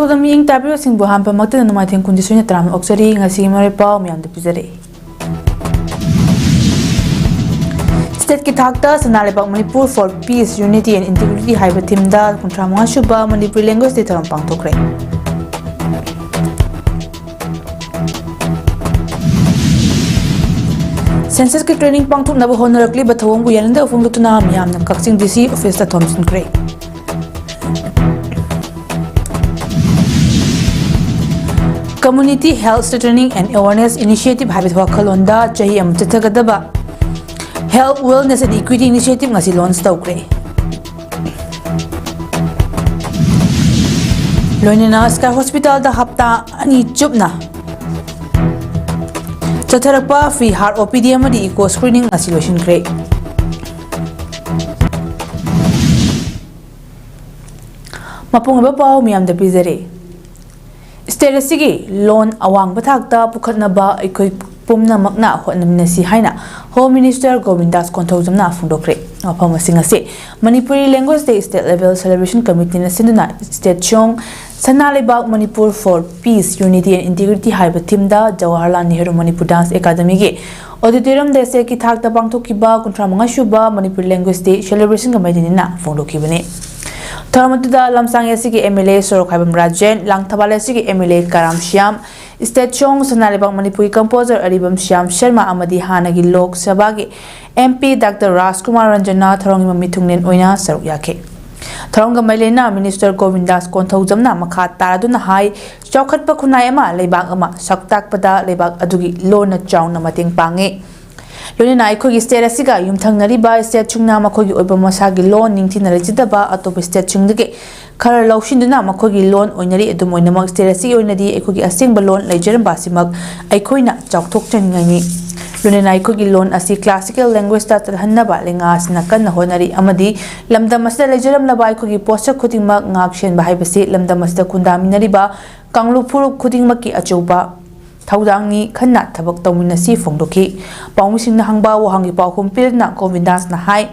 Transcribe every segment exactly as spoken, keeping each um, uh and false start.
ꯁꯣꯝꯗ ꯃꯤꯠꯌꯦꯡ ꯇꯥꯕꯤꯕꯁꯤꯡꯕꯨ ꯑꯍꯥꯟꯕꯃꯛꯇꯗ ꯅꯣꯡꯃꯥꯏꯊꯦꯝ ꯀꯨꯟꯅꯤꯊꯣꯏꯅ ꯇꯔꯥꯃꯥꯄꯜ ꯑꯣꯛꯆꯔꯤ꯫ ꯉꯁꯤꯒꯤ ꯃꯔꯨꯑꯣꯏꯕ ꯄꯥꯎ ꯃꯌꯥꯝꯗ ꯄꯤꯖꯔꯛꯏ꯫ ꯁ꯭ꯇꯦꯠꯀꯤ ꯊꯥꯛꯇ ꯁꯅꯥ ꯂꯩꯕꯥꯛ Manipur for peace, unity and integrity ꯍꯥꯏꯕ ꯊꯤꯝꯗ ꯀꯨꯟꯊ꯭ꯔꯥ ꯃꯉꯥ ꯁꯨꯕ ꯃꯅꯤꯄꯨꯔꯤ ꯂꯦꯡꯒ꯭ꯋꯦꯖ ꯗꯦ ꯊꯧꯔꯝ ꯄꯥꯡꯊꯣꯛꯈ꯭ꯔꯦ꯫ ꯁꯦꯟꯁꯁꯀꯤ ꯇ꯭ꯔꯦꯅꯤꯡ ꯄꯥꯡꯊꯣꯛꯅꯕ ꯍꯣꯠꯅꯔꯛꯂꯤꯕ ꯊꯧꯑꯣꯡꯕꯨ ꯌꯥꯅꯤꯡꯗꯕ ꯐꯣꯡꯗꯣꯛꯇꯨꯅ ꯃꯤꯌꯥꯝꯅ ꯀꯛꯆꯤꯡ ꯗꯤ ꯁꯤ ꯑꯣꯐꯤꯁꯇ ꯊꯣꯝꯖꯤꯟꯈ꯭ꯔꯦ꯫ Community Health Strengthening and Awareness Initiative ꯍꯥꯏꯕ ꯋꯥꯈꯜꯂꯣꯟꯗ ꯆꯍꯤ ꯑꯃ ꯆꯠꯊꯒꯗꯕ Health, Wellness and Equity Initiative ꯉꯁꯤ ꯂꯣꯟꯆ ꯇꯧꯈ꯭ꯔꯦ꯫ ꯂꯣꯏꯅꯅ ꯁ꯭ꯀꯥꯏ ꯍꯣꯁꯄꯤꯇꯥꯜꯗ ꯍꯞꯇꯥ ꯑꯅꯤ ꯆꯨꯞꯅ ꯆꯠꯊꯔꯛꯄ free heart O P D ꯑꯃꯗꯤ echo screening ꯉꯁꯤ ꯂꯣꯏꯁꯤꯟꯈ꯭ꯔꯦ꯫ ꯃꯄꯨꯡ ꯑꯣꯏꯕ ꯄꯥꯎ ꯃꯤꯌꯥꯝꯗ ꯄꯤꯖꯔꯤ꯫ ꯁ꯭ꯇꯦꯠ ꯑꯁꯤꯒꯤ ꯂꯣꯟ ꯑꯋꯥꯡꯕ ꯊꯥꯛꯇ ꯄꯨꯈꯠꯅꯕ ꯑꯩꯈꯣꯏ ꯄꯨꯝꯅꯃꯛꯅ ꯍꯣꯠꯅꯃꯤꯟꯅꯁꯤ ꯍꯥꯏꯅ ꯍꯣꯝ ꯃꯤꯅꯤꯁꯇꯔ ꯒꯣꯕꯤꯟꯗꯥꯁ ꯀꯣꯟꯊꯧꯖꯝꯅ ꯐꯣꯡꯗꯣꯛꯈ꯭ꯔꯦ꯫ ꯋꯥꯐꯝ ꯑꯁꯤꯡ ꯑꯁꯤ ꯃꯅꯤꯄꯨꯔꯤ ꯂꯦꯡꯒ꯭ꯋꯦꯖ ꯗꯦ ꯁ꯭ꯇꯦꯠ ꯂꯦꯚꯦꯜ ꯁꯦꯂꯦꯕ꯭ꯔꯦꯁꯟ ꯀꯃꯤꯇꯤꯅ ꯁꯤꯟꯗꯨꯅ ꯁ꯭ꯇꯦꯠ ꯁꯣꯡ ꯁꯅꯥ ꯂꯩꯕꯥꯛ Manipur for peace, unity and integrity ꯍꯥꯏꯕ ꯊꯤꯝꯗ ꯖꯋꯥꯍꯔꯂꯥꯜ ꯅꯦꯍꯔꯨ ꯃꯅꯤꯄꯨꯔ ꯗꯥꯟꯁ ꯑꯦꯀꯥꯗꯃꯤꯒꯤ ꯑꯣꯗꯤꯇꯣꯔꯤꯌꯝꯗ ꯁ꯭ꯇꯦꯠꯀꯤ ꯊꯥꯛꯇ ꯄꯥꯡꯊꯣꯛꯈꯤꯕ ꯀꯨꯟꯊ꯭ꯔꯥ ꯃꯉꯥ ꯁꯨꯕ ꯃꯅꯤꯄꯨꯔ ꯂꯦꯡꯒ꯭ꯋꯦꯖ ꯗꯦ ꯁꯦꯂꯦꯕ꯭ꯔꯦꯁꯟ ꯀꯃꯤꯇꯤꯅ ꯐꯣꯡꯗꯣꯛꯈꯤꯕꯅꯤ꯫ ꯊꯧꯔꯝ ꯑꯗꯨꯗ ꯂꯝꯁꯥꯡ ꯑꯦ ꯁꯤꯒꯤ M L A Sorokhaibam Rajen, ꯂꯥꯡꯊꯕꯥꯜ ꯑꯦ ꯁꯤꯒꯤ M L A Karam Shyam, state ꯁꯣꯡ ꯁꯅꯥ ꯂꯩꯕꯥꯛ ꯃꯅꯤꯄꯨꯔꯒꯤ ꯀꯝꯄꯣꯖꯔ ꯑꯔꯤꯕꯝ ꯁ꯭ꯌꯥꯝ ꯁꯔꯃ ꯑꯃꯗꯤ ꯍꯥꯟꯅꯒꯤ ꯂꯣꯛ ꯁꯚꯥꯒꯤ ꯑꯦꯝ ꯄꯤ ꯗꯥꯛꯇꯔ ꯔꯥꯖꯀꯨꯃꯥꯔ ꯔꯟꯖꯟꯅ ꯊꯧꯔꯝꯒꯤ ꯃꯃꯤ ꯊꯨꯡꯂꯦꯟ ꯑꯣꯏꯅ ꯁꯔꯨꯛ ꯌꯥꯈꯤ꯫ ꯊꯧꯔꯝꯒ ꯃꯥꯏꯂꯦꯟꯅ ꯃꯤꯅꯤꯁꯇꯔ ꯒꯣꯕꯤꯟꯗꯥꯁ ꯀꯣꯟꯊꯧꯖꯝꯅ ꯃꯈꯥ ꯇꯥꯔꯗꯨꯅ ꯍꯥꯏ, ꯆꯥꯎꯈꯠꯄ ꯈꯨꯟꯅꯥꯏ ꯑꯃ, ꯂꯩꯕꯥꯛ ꯑꯃ ꯁꯛ ꯇꯥꯛꯄꯗ ꯂꯩꯕꯥꯛ ꯑꯗꯨꯒꯤ ꯂꯣꯟꯅ ꯆꯥꯎꯅ ꯃꯇꯦꯡ ꯄꯥꯡꯉꯤ꯫ ꯂꯣꯏꯅꯅ ꯑꯩꯈꯣꯏꯒꯤ ꯁ꯭ꯇꯦꯠ ꯑꯁꯤꯒ ꯌꯨꯝꯊꯪꯅꯔꯤꯕ ꯁ꯭ꯇꯦꯠꯁꯤꯡꯅ ꯃꯈꯣꯏꯒꯤ ꯑꯣꯏꯕ ꯃꯁꯥꯒꯤ ꯂꯣꯟ ꯅꯤꯡꯊꯤꯅ ꯂꯩꯖꯗꯕ ꯑꯇꯣꯞꯄ ꯁ꯭ꯇꯦꯠꯁꯤꯡꯗꯒꯤ ꯈꯔ ꯂꯧꯁꯤꯟꯗꯨꯅ ꯃꯈꯣꯏꯒꯤ ꯂꯣꯟ ꯑꯣꯏꯅꯔꯤ꯫ ꯑꯗꯨꯝ ꯑꯣꯏꯅꯃꯛ, ꯁ꯭ꯇꯦꯠ ꯑꯁꯤꯒꯤ ꯑꯣꯏꯅꯗꯤ ꯑꯩꯈꯣꯏꯒꯤ ꯑꯁꯦꯡꯕ ꯂꯣꯟ ꯂꯩꯖꯔꯝꯕ ꯑꯁꯤꯃꯛ ꯑꯩꯈꯣꯏꯅ ꯆꯥꯎꯊꯣꯛꯆꯅꯤꯡꯉꯥꯏꯅꯤ꯫ ꯂꯣꯏꯅꯅ ꯑꯩꯈꯣꯏꯒꯤ ꯂꯣꯟ ꯑꯁꯤ ꯀ꯭ꯂꯥꯁꯤꯀꯦꯜ ꯂꯦꯡꯒ꯭ꯋꯦꯖꯇ ꯆꯠꯍꯟꯅꯕ ꯂꯩꯉꯥꯛ ꯑꯁꯤꯅ ꯀꯟꯅ ꯍꯣꯠꯅꯔꯤ ꯑꯃꯗꯤ ꯂꯝꯗꯝ ꯑꯁꯤꯗ ꯂꯩꯖꯔꯝꯂꯕ ꯑꯩꯈꯣꯏꯒꯤ ꯄꯣꯠꯁꯛ ꯈꯨꯗꯤꯡꯃꯛ ꯉꯥꯛ ꯁꯦꯟꯕ ꯍꯥꯏꯕꯁꯤ ꯂꯝꯗꯝ ꯑꯁꯤꯗ ꯈꯨꯟꯗꯥꯃꯤꯟꯅꯔꯤꯕ ꯀꯥꯡꯂꯨꯞ ꯐꯨꯔꯨꯞ ꯈꯨꯗꯤꯡꯃꯛꯀꯤ ꯑꯆꯧꯕ ꯊꯧꯗꯥꯡꯅꯤ꯫ ꯈꯟꯅ ꯊꯕꯛ ꯇꯧꯃꯤꯟꯅꯁꯤ ꯐꯣꯡꯗꯣꯛꯈꯤ꯫ ꯄꯥꯎꯃꯤꯁꯤꯡꯅ ꯍꯪꯕ ꯋꯥꯍꯪꯒꯤ ꯄꯥꯎꯈꯨꯝ ꯄꯤꯗꯨꯅ ꯒꯣꯕꯤꯟꯗꯥꯁꯅ ꯍꯥꯏ,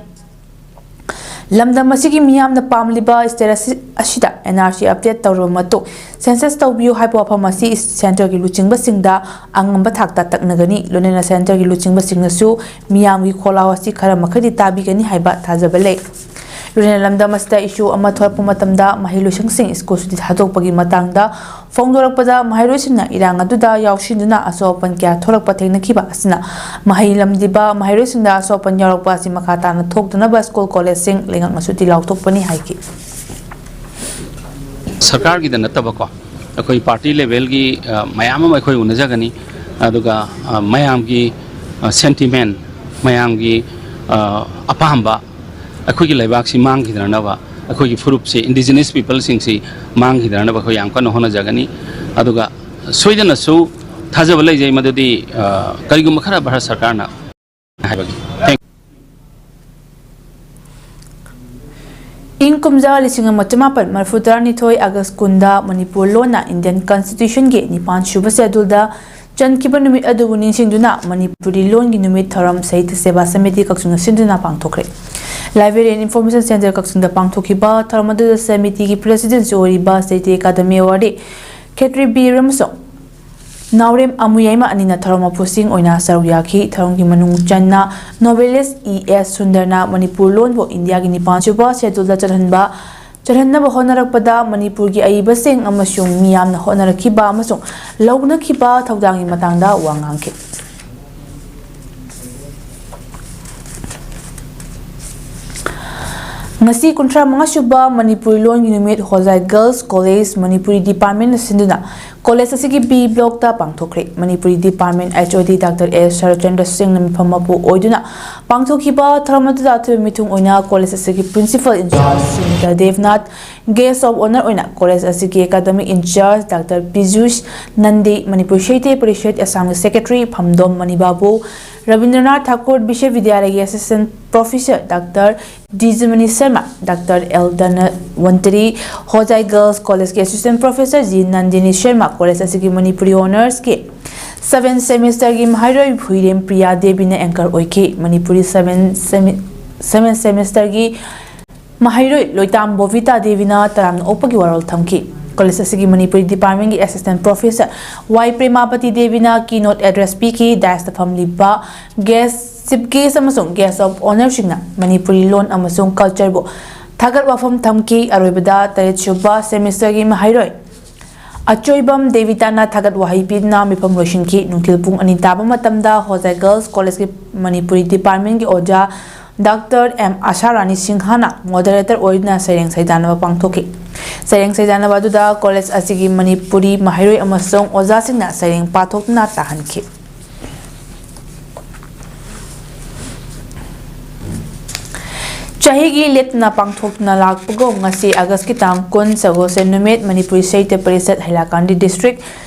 ꯂꯝꯗꯝ ꯑꯁꯤꯒꯤ ꯃꯤꯌꯥꯝꯅ ꯄꯥꯝꯂꯤꯕ ꯁ꯭ꯇꯦꯠ ꯑꯁꯤ, ꯑꯁꯤꯗ ꯑꯦꯟ ꯑꯥꯔ ꯁꯤ ꯑꯞꯗꯦꯠ ꯇꯧꯔꯕ ꯃꯇꯨꯡ ꯁꯦꯟꯁꯁ ꯇꯧꯕꯤꯌꯨ ꯍꯥꯏꯕ ꯋꯥꯐꯝ ꯑꯁꯤ ꯁꯦꯟꯇꯔꯒꯤ ꯂꯨꯆꯤꯡꯕꯁꯤꯡꯗ ꯑꯉꯝꯕ ꯊꯥꯛꯇ ꯇꯛꯅꯒꯅꯤ꯫ ꯂꯣꯏꯅꯅ ꯁꯦꯟꯇꯔꯒꯤ ꯂꯨꯆꯤꯡꯕꯁꯤꯡꯅꯁꯨ ꯃꯤꯌꯥꯝꯒꯤ ꯈꯣꯜꯂꯥꯎ ꯑꯁꯤ ꯈꯔ ꯃꯈꯩꯗꯤ ꯇꯥꯕꯤꯒꯅꯤ ꯍꯥꯏꯕ ꯊꯥꯖꯕ ꯂꯩ꯫ ꯂꯣꯏꯅꯅ ꯂꯝꯗꯝ ꯑꯁꯤꯗ ꯏꯁꯨ ꯑꯃ ꯊꯣꯛꯂꯛꯄ ꯃꯇꯝꯗ ꯃꯍꯩꯂꯣꯏꯁꯪꯁꯤꯡ ꯁ꯭ꯀꯨꯜ ꯁꯨꯇꯤ ꯊꯥꯗꯣꯛꯄꯒꯤ ꯃꯇꯥꯡꯗ ꯐꯣꯡꯗꯣꯔꯛꯄꯗ ꯃꯍꯩꯔꯣꯏꯁꯤꯡꯅ ꯏꯔꯥꯡ ꯑꯗꯨꯗ ꯌꯥꯎꯁꯤꯟꯗꯨꯅ ꯑꯁꯣꯛ ꯑꯄꯟ ꯀꯌꯥ ꯊꯣꯛꯂꯛꯄ ꯊꯦꯡꯅꯈꯤꯕ ꯑꯁꯤꯅ ꯃꯍꯩ ꯂꯝꯗꯤꯕ ꯃꯍꯩꯔꯣꯏꯁꯤꯡꯗ ꯑꯁꯣꯛ ꯑꯄꯟ ꯌꯥꯎꯔꯛꯄ ꯑꯁꯤ ꯃꯈꯥ ꯇꯥꯅ ꯊꯣꯛꯇꯅꯕ ꯁ꯭ꯀꯨꯜ ꯀꯣꯂꯦꯖꯁꯤꯡ ꯂꯩꯉꯥꯛꯅ ꯁꯨꯇꯤ ꯂꯥꯎꯊꯣꯛꯄꯅꯤ ꯍꯥꯏꯈꯤ꯫ ꯁꯔꯀꯥꯔꯒꯤꯗ ꯅꯠꯇꯕꯀꯣ, ꯑꯩꯈꯣꯏ ꯄꯥꯔꯇꯤ ꯂꯦꯚꯦꯜꯒꯤ, ꯑ, ꯃꯌꯥꯝ ꯑꯃ ꯑꯩꯈꯣꯏ ꯎꯅꯖꯒꯅꯤ꯫ ꯑꯗꯨꯒ, ꯑ, ꯃꯌꯥꯝꯒꯤ, ꯑ, ꯁꯦꯟꯇꯤꯃꯦꯟ, ꯃꯌꯥꯝꯒꯤ, ꯑ, ꯑꯄꯥꯝꯕ, ꯑꯩꯈꯣꯏꯒꯤ ꯂꯩꯕꯥꯛꯁꯤ ꯃꯥꯡꯈꯤꯗꯅꯕ, ꯑꯩꯈꯣꯏꯒꯤ ꯐꯨꯔꯨꯞꯁꯤ, ꯏꯟꯗꯤꯖꯤꯅꯁ ꯄꯤꯄꯜꯁꯤꯡꯁꯤ ꯃꯥꯡꯈꯤꯗꯅꯕ ꯑꯩꯈꯣꯏ ꯌꯥꯝ ꯀꯟꯅ ꯍꯣꯠꯅꯖꯒꯅꯤ꯫ ꯑꯗꯨꯒ ꯁꯣꯏꯗꯅꯁꯨ ꯊꯥꯖꯕ ꯂꯩꯖꯩ ꯃꯗꯨꯗꯤ, ꯑ, ꯀꯔꯤꯒꯨꯝꯕ ꯈꯔ ꯚꯥꯔꯠ ꯁꯔꯀꯥꯔꯅ ꯍꯥꯏꯕꯒꯤ꯫ Thank you. ꯏꯪ ꯀꯨꯝꯖꯥ ꯂꯤꯁꯤꯡ ꯑꯃ ꯆꯃꯥꯄꯟ ꯃꯔꯤꯐꯨ ꯇꯔꯥꯅꯤꯊꯣꯏ ꯑꯥꯒꯁ ꯀꯨꯟꯗ ꯃꯅꯤꯄꯨꯔ ꯂꯣꯟꯅ ꯏꯟꯗꯤꯌꯟ ꯀꯟꯁꯇꯤꯇ꯭ꯌꯨꯁꯟꯒꯤ ꯅꯤꯄꯥꯟ ꯁꯨꯕ ꯁꯦꯗꯨꯜꯗ ꯆꯟꯈꯤꯕ ꯅꯨꯃꯤꯠ ꯑꯗꯨꯕꯨ ꯅꯤꯡꯁꯤꯡꯗꯨꯅ ꯃꯅꯤꯄꯨꯔꯤ ꯂꯣꯟꯒꯤ ꯅꯨꯃꯤꯠ ꯊꯧꯔꯝ ꯁꯥꯍꯤꯇ꯭ꯌ ꯁꯦꯕꯥ ꯁꯃꯤꯇꯤ ꯀꯛꯆꯤꯡꯅ ꯁꯤꯟꯗꯨꯅ ꯄꯥꯡꯊꯣꯛꯈ꯭ꯔꯦ꯫ Library and Information Centre ꯀꯛꯆꯤꯡꯗ ꯄꯥꯡꯊꯣꯛꯈꯤꯕ ꯊꯧꯔꯝ ꯑꯗꯨꯗ ꯁꯃꯤꯇꯤꯒꯤ ꯄ꯭ꯔꯦꯁꯤꯗꯦꯟꯁꯨ ꯑꯣꯏꯔꯤꯕ ꯁꯥꯍꯤꯇ꯭ꯌ ꯑꯦꯀꯥꯗꯃꯤ ꯑꯦꯋꯥꯔꯗꯤ ꯈꯦꯇ꯭ꯔꯤ ꯕꯤꯔ ꯑꯃꯁꯨꯡ ꯅꯥꯎꯔꯦꯝ ꯑꯃꯨꯌꯥꯏꯃ ꯑꯅꯤꯅ ꯊꯧꯔꯝ ꯃꯄꯨꯁꯤꯡ ꯑꯣꯏꯅ ꯁꯔꯨꯛ ꯌꯥꯈꯤ꯫ ꯊꯧꯔꯝꯒꯤ ꯃꯅꯨꯡ ꯆꯟꯅ novelist ꯏ ꯑꯦꯁ ꯁꯨꯟꯗꯔꯅ ꯃꯅꯤꯄꯨꯔ ꯂꯣꯟꯕꯨ ꯏꯟꯗꯤꯌꯥꯒꯤ ꯅꯤꯄꯥꯟ ꯁꯨꯕ ꯁꯦꯗꯨꯜꯗ ꯆꯜꯍꯟꯕ, ꯆꯜꯍꯟꯅꯕ ꯍꯣꯠꯅꯔꯛꯄꯗ ꯃꯅꯤꯄꯨꯔꯒꯤ ꯑꯏꯕꯁꯤꯡ ꯑꯃꯁꯨꯡ ꯃꯤꯌꯥꯝꯅ ꯍꯣꯠꯅꯔꯛꯈꯤꯕ ꯑꯃꯁꯨꯡ ꯂꯧꯅꯈꯤꯕ ꯊꯧꯗꯥꯡꯒꯤ ꯃꯇꯥꯡꯗ ꯋꯥ ꯉꯥꯡꯈꯤ꯫ ꯉꯁꯤ ꯀꯨꯟꯊ꯭ꯔꯥ ꯃꯉꯥ ꯁꯨꯕ ꯃꯅꯤꯄꯨꯔꯤ ꯂꯣꯟꯒꯤ ꯅꯨꯃꯤꯠ ꯍꯣꯖꯥꯏ ꯒꯔꯜꯁ ꯀꯣꯂꯦꯖ ꯃꯅꯤꯄꯨꯔꯤ ꯗꯤꯄꯥꯔꯠꯃꯦꯟꯅ ꯁꯤꯟꯗꯨꯅ ꯀꯣꯂꯦꯖ ꯑꯁꯤꯒꯤ ꯕꯤ ꯕ꯭ꯂꯣꯛꯇ ꯄꯥꯡꯊꯣꯛꯈ꯭ꯔꯦ꯫ ꯃꯅꯤꯄꯨꯔꯤ ꯗꯤꯄꯥꯔꯠꯃꯦꯟ ꯑꯦꯆ ꯑꯣ ꯗꯤ ꯗꯥꯛꯇꯔ ꯑꯦꯁ ꯁꯔꯠꯆꯟꯗ꯭ꯔ ꯁꯤꯡꯅ ꯃꯤꯐꯝ ꯃꯄꯨ ꯑꯣꯏꯗꯨꯅ ꯄꯥꯡꯊꯣꯛꯈꯤꯕ ꯊꯧꯔꯝ ꯑꯗꯨꯗ ꯑꯊꯣꯏꯕ ꯃꯤꯊꯨꯡ ꯑꯣꯏꯅ ꯀꯣꯂꯦꯖ ꯑꯁꯤꯒꯤ principal in-charge Sunita Debnath, guest of honour ꯑꯣꯏꯅ ꯀꯣꯂꯦꯖ ꯑꯁꯤꯒꯤ academic in-charge doctor Pijush Nandi, Manipur Sahitya Parishad ꯑꯁꯥꯝꯒꯤ ꯁꯦꯀ꯭ꯔꯦꯇꯔꯤ ꯐꯝꯗꯣꯝ ꯃꯅꯤꯕꯥꯕꯨ, ꯔꯕꯤꯟꯗ꯭ꯔꯅꯥꯊ ꯊꯥꯀꯨꯔ ꯕꯤꯁ꯭ꯋꯕꯤꯗ꯭ꯌꯥꯂꯌꯒꯤ assistant professor doctor Dijamani Sarma, doctor L Dhanwantari, Hojai girls ꯀꯣꯂꯦꯖꯀꯤ assistant professor G Nandini Sarma, college ꯑꯁꯤꯒꯤ ꯃꯅꯤꯄꯨꯔꯤ ꯑꯣꯅꯔꯁꯀꯤ ꯁꯚꯦꯟ ꯁꯦꯃꯤꯁꯇꯔꯒꯤ ꯃꯍꯩꯔꯣꯏ ꯍꯨꯏꯔꯦꯝ ꯄ꯭ꯔꯤꯌꯥ ꯗꯦꯕꯤꯅ ꯑꯦꯡꯀꯔ ꯑꯣꯏꯈꯤ꯫ ꯃꯅꯤꯄꯨꯔꯤ ꯁꯚꯦꯟ ꯁꯦꯃꯤ-, ꯁꯚꯦꯟ ꯁꯦꯃꯤꯁꯇꯔꯒꯤ ꯃꯍꯩꯔꯣꯏ ꯂꯣꯏꯇꯥꯝ ꯕꯣꯕꯤꯇꯥ ꯗꯦꯕꯤꯅ ꯇꯔꯥꯝꯅ ꯑꯣꯛꯄꯒꯤ ꯋꯥꯔꯣꯜ ꯊꯝꯈꯤ꯫ ꯀꯣꯂꯦꯖ ꯑꯁꯤꯒꯤ ꯃꯅꯤꯄꯨꯔꯤ ꯗꯤꯄꯥꯔꯠꯃꯦꯟꯒꯤ ꯑꯦꯁꯤꯁꯇꯦꯟ ꯄ꯭ꯔꯣꯐꯦꯁꯔ ꯋꯥꯏ ꯄ꯭ꯔꯦꯃꯥꯄꯇꯤ ꯗꯦꯕꯤꯅ ꯀꯤꯅꯣꯠ ꯑꯦꯗ꯭ꯔꯦꯁ ꯄꯤꯈꯤ꯫ ꯗꯥꯏꯁꯇ ꯐꯝꯂꯤꯕ ꯒꯦꯁ, ꯆꯤꯐ ꯒꯦꯁ ꯑꯃꯁꯨꯡ ꯒꯦꯁ ꯑꯣꯐ ꯑꯣꯅꯔꯁꯤꯡꯅ ꯃꯅꯤꯄꯨꯔꯤ ꯂꯣꯟ ꯑꯃꯁꯨꯡ ꯀꯜꯆꯔꯕꯨ ꯊꯥꯒꯠ ꯋꯥꯐꯝ ꯊꯝꯈꯤ꯫ ꯑꯔꯣꯏꯕꯗ ꯇꯔꯦꯠ ꯁꯨꯕ ꯁꯦꯃꯤꯁꯇꯔꯒꯤ ꯃꯍꯩꯔꯣꯏ ꯑꯆꯣꯏꯕꯝ ꯗꯦꯕꯤꯇꯥꯅ ꯊꯥꯒꯠ ꯋꯥꯍꯩ ꯄꯤꯗꯨꯅ ꯃꯤꯐꯝ ꯂꯣꯏꯁꯤꯟꯈꯤ꯫ ꯅꯨꯡꯊꯤꯜ ꯄꯨꯡ ꯑꯅꯤ ꯇꯥꯕ ꯃꯇꯝꯗ ꯍꯣꯖꯥꯏ ꯒꯔꯜꯁ ꯀꯣꯂꯦꯖꯀꯤ ꯃꯅꯤꯄꯨꯔꯤ ꯗꯤꯄꯥꯔꯠꯃꯦꯟꯒꯤ ꯑꯣꯖꯥ ꯗꯥꯛꯇꯔ ꯑꯦꯝ ꯑꯥꯁꯥ ꯔꯥꯅꯤ ꯁꯤꯡꯍꯅ ꯃꯣꯗꯔꯦꯇꯔ ꯑꯣꯏꯗꯨꯅ ꯁꯩꯔꯦꯡ ꯁꯩꯗꯥꯟꯅꯕ ꯄꯥꯡꯊꯣꯛꯈꯤ꯫ ꯁꯩꯔꯦꯡ ꯁꯩꯗꯥꯟꯅꯕ ꯑꯗꯨꯗ ꯀꯣꯂꯦꯖ ꯑꯁꯤꯒꯤ ꯃꯅꯤꯄꯨꯔꯤ ꯃꯍꯩꯔꯣꯏ ꯑꯃꯁꯨꯡ ꯑꯣꯖꯥꯁꯤꯡꯅ ꯁꯩꯔꯦꯡ ꯄꯥꯊꯣꯛꯇꯨꯅ ꯇꯥꯍꯟꯈꯤ꯫ ꯆꯍꯤꯒꯤ ꯂꯦꯞꯇꯅ ꯄꯥꯡꯊꯣꯛꯇꯨꯅ ꯂꯥꯛꯄꯒꯨꯝ, ꯉꯁꯤ ꯑꯥꯒꯁꯀꯤ ꯇꯥꯡ ꯀꯨꯟ, ꯁꯒꯣꯜꯁꯦꯟ ꯅꯨꯃꯤꯠ, ꯃꯅꯤꯄꯨꯔꯤ ꯁꯥꯍꯤꯇ꯭ꯌ ꯄꯔꯤꯁꯠ ꯍꯩꯂꯥꯀꯥꯟꯗꯤ ꯗꯤꯁꯇ꯭ꯔꯤꯛ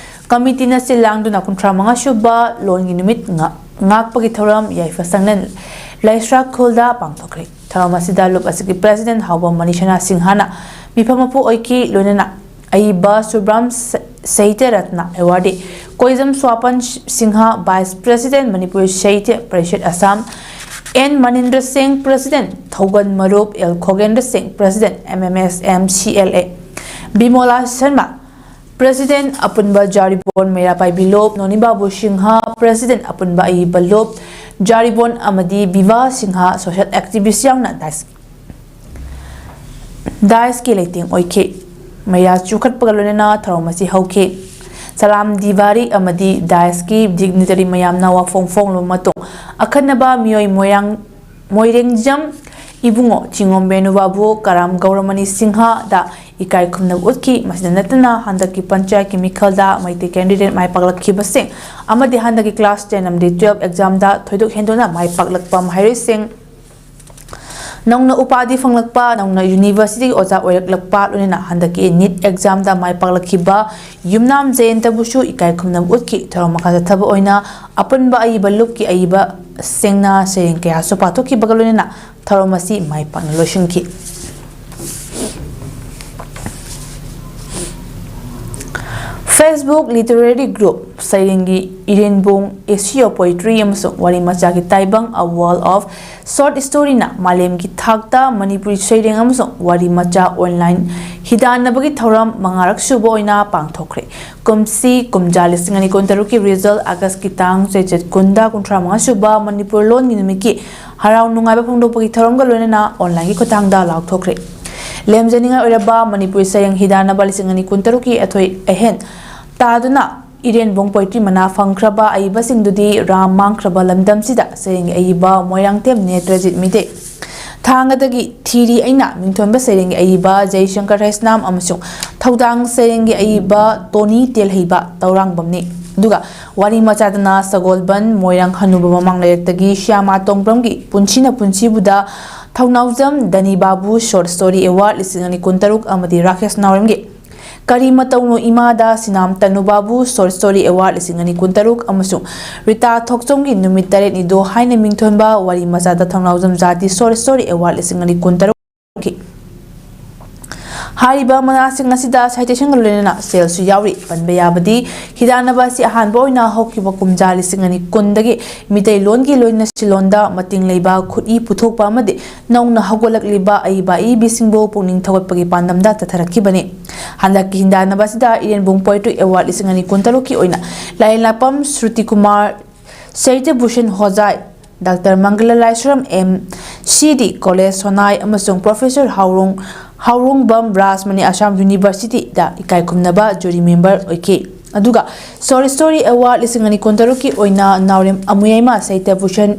ꯀꯃꯤꯇꯤꯅ ꯁꯤꯜ ꯂꯥꯡꯗꯨꯅ ꯀꯨꯟꯊ꯭ꯔꯥ ꯃꯉꯥ ꯁꯨꯕ ꯂꯣꯟꯒꯤ ꯅꯨꯃꯤꯠ ꯉꯥ-, ꯉꯥꯛꯄꯒꯤ ꯊꯧꯔꯝ ꯌꯥꯏꯐ ꯁꯪꯂꯦꯟ ꯂꯥꯏꯁ꯭ꯔꯥ ꯈꯨꯜꯗ ꯄꯥꯡꯊꯣꯛꯈ꯭ꯔꯦ꯫ ꯊꯧꯔꯝ ꯑꯁꯤꯗ ꯂꯨꯞ ꯑꯁꯤꯒꯤ ꯄ꯭ꯔꯦꯁꯤꯗꯦꯟ ꯍꯥꯎꯕꯝ ꯃꯅꯤꯁꯅꯥ ꯁꯤꯡꯍꯅ ꯃꯤꯐꯝ ꯃꯄꯨ ꯑꯣꯏꯈꯤ, ꯂꯣꯏꯅꯅ ꯑꯏꯕ ꯁꯨꯕ꯭ꯔꯥꯝ ꯁ-, Sahitya Ratna award Koijam Swapan Singha, vice president Manipuri Sahitya Parishad Assam, N Manindra Singh, president ꯊꯧꯒꯟ ꯃꯔꯨꯞ, L Khogendra Singh, president M M S M C L A, Bimola Sarma, president ꯑꯄꯨꯟꯕ ꯖꯥꯔꯤꯕꯣꯟ ꯃꯩꯔꯥ ꯄꯥꯏꯕꯤ ꯂꯨꯞ, ꯅꯣꯅꯤ ꯕꯥꯕꯨ ꯁꯤꯡꯍ, ꯄ꯭ꯔꯦꯁꯤꯗꯦꯟ ꯑꯄꯨꯟꯕ ꯑꯏꯕ ꯂꯨꯞ, ꯖꯥꯔꯤꯕꯣꯟ ꯑꯃꯗꯤ ꯕꯤꯚꯥ ꯁꯤꯡꯍ, ꯁꯣꯁꯤꯌꯦꯜ ꯑꯦꯛꯇꯤꯚꯤꯁ꯭ꯠ ꯌꯥꯎꯅ ꯗꯥꯏꯁ-, ꯗꯥꯏꯁꯀꯤ ꯂꯩꯇꯦꯡ ꯑꯣꯏꯈꯤ꯫ ꯃꯩꯔꯥ ꯆꯨꯈꯠꯄꯒ ꯂꯣꯏꯅꯅ ꯊꯧꯔꯝ ꯑꯁꯤ ꯍꯧꯈꯤ꯫ ꯁꯂꯥꯝ ꯗꯤꯕꯥꯔꯤ ꯑꯃꯗꯤ ꯗꯥꯏꯁꯀꯤ ꯗꯤꯒꯅꯤꯇꯔꯤ ꯃꯌꯥꯝꯅ ꯋꯥꯐꯣꯡ ꯐꯣꯡꯂꯕ ꯃꯇꯨꯡ, ꯑꯈꯟꯅꯕ ꯃꯤꯑꯣꯏ ꯃꯣꯏꯔꯥꯡ ꯃꯣꯏꯔꯦꯡꯖꯝ ꯏꯕꯨꯡꯉꯣ ꯆꯤꯡꯉꯣꯝ ꯕꯦꯅꯨꯕꯥꯕꯨ ꯀꯔꯥꯝ ꯒꯧꯔꯃꯅꯤ ꯁꯤꯡꯍꯗ ꯏꯀꯥꯏ ꯈꯨꯝꯅꯕ ꯎꯠꯈꯤ꯫ ꯃꯁꯤꯗ ꯅꯠꯇꯅ ꯍꯟꯗꯛꯀꯤ ꯄꯟꯆꯥꯌꯠꯀꯤ ꯃꯤꯈꯜꯗ ꯃꯩꯇꯩ ꯀꯦꯟꯗꯤꯗꯦꯠ ꯃꯥꯏ ꯄꯥꯛꯂꯛꯈꯤꯕꯁꯤꯡ ꯑꯃꯗꯤ ꯍꯟꯗꯛꯀꯤ ꯀ꯭ꯂꯥꯁ ꯇꯦꯟ ꯑꯃꯗꯤ ꯇꯨꯋꯦꯜꯐ ꯑꯦꯛꯖꯥꯝꯗ ꯊꯣꯏꯗꯣꯛ ꯍꯦꯟꯗꯣꯛꯅ ꯃꯥꯏ ꯄꯥꯛꯂꯛꯄ ꯃꯍꯩꯔꯣꯏꯁꯤꯡ, ꯅꯧꯅ ꯎꯄꯥꯗꯤ ꯐꯪꯂꯛꯄ, ꯅꯧꯅ ꯌꯨꯅꯤꯚꯔꯁꯤꯇꯤꯒꯤ ꯑꯣꯖꯥ ꯑꯣꯏꯔꯛꯂꯛꯄ, ꯂꯣꯏꯅꯅ ꯍꯟꯗꯛꯀꯤ ꯅꯤꯠ ꯑꯦꯛꯖꯥꯝꯗ ꯃꯥꯏ ꯄꯥꯛꯂꯛꯈꯤꯕ ꯌꯨꯝꯅꯥꯝ ꯖꯌꯟꯇꯕꯨꯁꯨ ꯏꯀꯥꯏ ꯈꯨꯝꯅꯕ ꯎꯠꯈꯤ꯫ ꯊꯧꯔꯝ ꯃꯈꯥ ꯆꯠꯊꯕ ꯑꯣꯏꯅ ꯑꯄꯨꯟꯕ ꯑꯏꯕ ꯂꯨꯞꯀꯤ ꯑꯏꯕꯁꯤꯡꯅ ꯁꯩꯔꯦꯡ ꯀꯌꯥꯁꯨ ꯄꯥꯊꯣꯛꯈꯤꯕꯒ ꯂꯣꯏꯅꯅ ꯊꯧꯔꯝ ꯑꯁꯤ ꯃꯥꯏ ꯄꯥꯛꯅ ꯂꯣꯏꯁꯤꯟꯈꯤ꯫ Facebook literary group ꯁꯩꯔꯦꯡꯒꯤ ꯏꯔꯦꯟꯕꯣꯡ, A Sea of Poetry ꯑꯃꯁꯨꯡ ꯋꯥꯔꯤ ꯃꯆꯥꯒꯤ ꯇꯥꯏꯕꯪ, A World of Short Storyꯅ ꯃꯥꯂꯦꯝꯒꯤ ꯊꯥꯛꯇ ꯃꯅꯤꯄꯨꯔꯤ ꯁꯩꯔꯦꯡ ꯑꯃꯁꯨꯡ ꯋꯥꯔꯤ ꯃꯆꯥ online ꯍꯤꯗꯥꯟꯅꯕꯒꯤ ꯊꯧꯔꯝ ꯃꯉꯥꯔꯛ ꯁꯨꯕ ꯑꯣꯏꯅ ꯄꯥꯡꯊꯣꯛꯈ꯭ꯔꯦ꯫ ꯀꯨꯝꯁꯤ ꯀꯨꯝꯖꯥ ꯂꯤꯁꯤꯡ ꯑꯅꯤ ꯀꯨꯟꯇꯔꯨꯛꯀꯤ ꯔꯤꯖꯜ ꯑꯥꯒꯁꯀꯤ ꯇꯥꯡ ꯆꯩꯆꯠ ꯀꯨꯟꯗ ꯀꯨꯟꯊ꯭ꯔꯥ ꯃꯉꯥ ꯁꯨꯕ ꯃꯅꯤꯄꯨꯔ ꯂꯣꯟꯒꯤ ꯅꯨꯃꯤꯠꯀꯤ ꯍꯔꯥꯎ ꯅꯨꯡꯉꯥꯏꯕ ꯐꯣꯡꯗꯣꯛꯄꯒꯤ ꯊꯧꯔꯝꯒ ꯂꯣꯏꯅꯅ online ꯒꯤ ꯈꯨꯠꯊꯥꯡꯗ ꯂꯥꯎꯊꯣꯛꯈ꯭ꯔꯦ꯫ ꯂꯦꯝꯖꯅꯤꯡꯉꯥꯏ ꯑꯣꯏꯔꯕ ꯃꯅꯤꯄꯨꯔꯤ ꯁꯩꯔꯦꯡ ꯍꯤꯗꯥꯟꯅꯕ ꯂꯤꯁꯤꯡ ꯑꯅꯤ ꯀꯨꯟꯇꯔꯨꯛꯀꯤ ꯑꯊꯣꯏ ꯑꯍꯦꯟ ꯇꯥꯗꯨꯅ ꯏꯔꯦꯟꯕꯣꯡ poetry ꯃꯅꯥ ꯐꯪꯈ꯭ꯔꯕ ꯑꯏꯕꯁꯤꯡꯗꯨꯗꯤ ꯔꯥꯝ ꯃꯥꯡꯈ꯭ꯔꯕ ꯂꯝꯗꯝꯁꯤꯗ ꯁꯩꯔꯦꯡꯒꯤ ꯑꯏꯕ ꯃꯣꯏꯔꯥꯡꯊꯦꯝ ꯅꯦꯇ꯭ꯔꯖꯤꯠ ꯃꯤꯇꯩ, ꯊꯥꯡꯒꯗꯒꯤ ꯊꯤꯔꯤ ꯑꯩꯅ ꯃꯤꯡꯊꯣꯟꯕ ꯁꯩꯔꯦꯡꯒꯤ ꯑꯏꯕ ꯖꯌꯁꯪꯀꯔ ꯍꯩꯁꯅꯥꯝ ꯑꯃꯁꯨꯡ ꯊꯧꯗꯥꯡ ꯁꯩꯔꯦꯡꯒꯤ ꯑꯏꯕ ꯇꯣꯅꯤ ꯇꯦꯜꯍꯩꯕ ꯇꯧꯔꯥꯡꯕꯝꯅꯤ꯫ ꯑꯗꯨꯒ ꯋꯥꯔꯤ ꯃꯆꯥꯗꯅ ꯁꯒꯣꯜꯕꯟ ꯃꯣꯏꯔꯥꯡ ꯍꯅꯨꯕ ꯃꯃꯥꯡ ꯂꯩꯔꯛꯇꯒꯤ ꯁ꯭ꯌꯥꯃꯥ ꯇꯣꯡꯕ꯭ꯔꯝꯒꯤ ꯄꯨꯟꯁꯤꯅ ꯄꯨꯟꯁꯤꯕꯨꯗ ꯊꯧꯅꯥꯎꯖꯝ ꯗꯅꯤ ꯕꯥꯕꯨ short story award ꯂꯤꯁꯤꯡ ꯑꯅꯤ ꯀꯨꯟꯇꯔꯨꯛ ꯑꯃꯗꯤ ꯔꯥꯀꯦꯁ ꯅꯥꯎꯔꯦꯝꯒꯤ ꯀꯔꯤ ꯃꯇꯧꯅꯣ ꯏꯃꯥꯗ ꯁꯤꯅꯥꯝ ꯇꯅꯨ ꯕꯥꯕꯨ short story award ꯂꯤꯁꯤꯡ ꯑꯅꯤ ꯀꯨꯟꯇꯔꯨꯛ ꯑꯃꯁꯨꯡ ꯔꯤꯇꯥ ꯊꯣꯛꯆꯣꯝꯒꯤ ꯅꯨꯃꯤꯠ ꯇꯔꯦꯠꯅꯤꯗꯣ ꯍꯥꯏꯅ ꯃꯤꯡꯊꯣꯟꯕ ꯋꯥꯔꯤ ꯃꯆꯥꯗ ꯊꯧꯅꯥꯎꯖꯝ ꯖꯥꯇꯤ short story award ꯂꯤꯁꯤꯡ ꯑꯅꯤ ꯀꯨꯟꯇꯔꯨꯛ ꯐꯪꯈꯤ꯫ ꯍꯥꯏꯔꯤꯕ ꯃꯅꯥꯁꯤꯡ ꯑꯁꯤꯗ citationꯒ ꯂꯣꯏꯅꯅ ꯁꯦꯜꯁꯨ ꯌꯥꯎꯔꯤ꯫ ꯄꯟꯕ ꯌꯥꯕꯗꯤ ꯍꯤꯗꯥꯟꯅꯕ ꯑꯁꯤ ꯑꯍꯥꯟꯕ ꯑꯣꯏꯅ ꯍꯧꯈꯤꯕ ꯀꯨꯝꯖꯥ ꯂꯤꯁꯤꯡ ꯑꯅꯤ ꯀꯨꯟꯗꯒꯤ ꯃꯤꯇꯩꯂꯣꯟꯒꯤ ꯂꯣꯏꯅ ꯁꯤꯂꯣꯟꯗ ꯃꯇꯤꯡ ꯂꯩꯕ ꯈꯨꯠꯏ ꯄꯨꯊꯣꯛꯄ ꯑꯃꯗꯤ ꯅꯧꯅ ꯍꯧꯒꯠꯂꯛꯂꯤꯕ ꯑꯏꯕ ꯑꯏꯕꯤꯁꯤꯡꯕꯨ ꯄꯨꯛꯅꯤꯡ ꯊꯧꯒꯠꯄꯒꯤ ꯄꯥꯟꯗꯝꯗ ꯆꯠꯊꯔꯛꯈꯤꯕꯅꯤ꯫ ꯍꯟꯗꯛꯀꯤ ꯍꯤꯗꯥꯟꯅꯕ ꯑꯁꯤꯗ ꯏꯔꯦꯟꯕꯨꯡ Poetry Award ꯂꯤꯁꯤꯡ ꯑꯅꯤ ꯀꯨꯟꯇꯔꯨꯛꯀꯤ ꯑꯣꯏꯅ ꯂꯥꯏꯔꯦꯟꯂꯥꯛꯄꯝ ꯁ꯭ꯔꯨꯇꯤ ꯀꯨꯃꯥꯔ, ꯁꯍꯤꯇ꯭ꯌ ꯚꯨꯁꯟ ꯍꯣꯖꯥꯏ, ꯗꯥꯛꯇꯔ ꯃꯪꯒꯂ ꯂꯥꯏꯁ꯭ꯔꯝ, M C D College ꯁꯣꯅꯥꯏ ꯑꯃꯁꯨꯡ Professor ꯍꯥꯎꯔꯣꯡ, ꯍꯥꯎꯔꯣꯡꯕꯝ ꯔꯥꯖꯃꯅꯤ ꯑꯁꯥꯝ ꯌꯨꯅꯤꯚꯔꯁꯤꯇꯤꯗ ꯏꯀꯥꯏ ꯈꯨꯝꯅꯕ ꯖꯨꯔꯤ ꯃꯦꯝꯕꯔ ꯑꯣꯏꯈꯤ꯫ ꯑꯗꯨꯒ Short Story Award ꯂꯤꯁꯤꯡ ꯑꯅꯤ ꯀꯨꯟꯇꯔꯨꯛꯀꯤ ꯑꯣꯏꯅ ꯅꯥꯎꯔꯦꯝ ꯑꯃꯨꯌꯥꯏꯃ ꯁꯍꯤꯇ꯭ꯌ ꯚꯨꯁꯟ,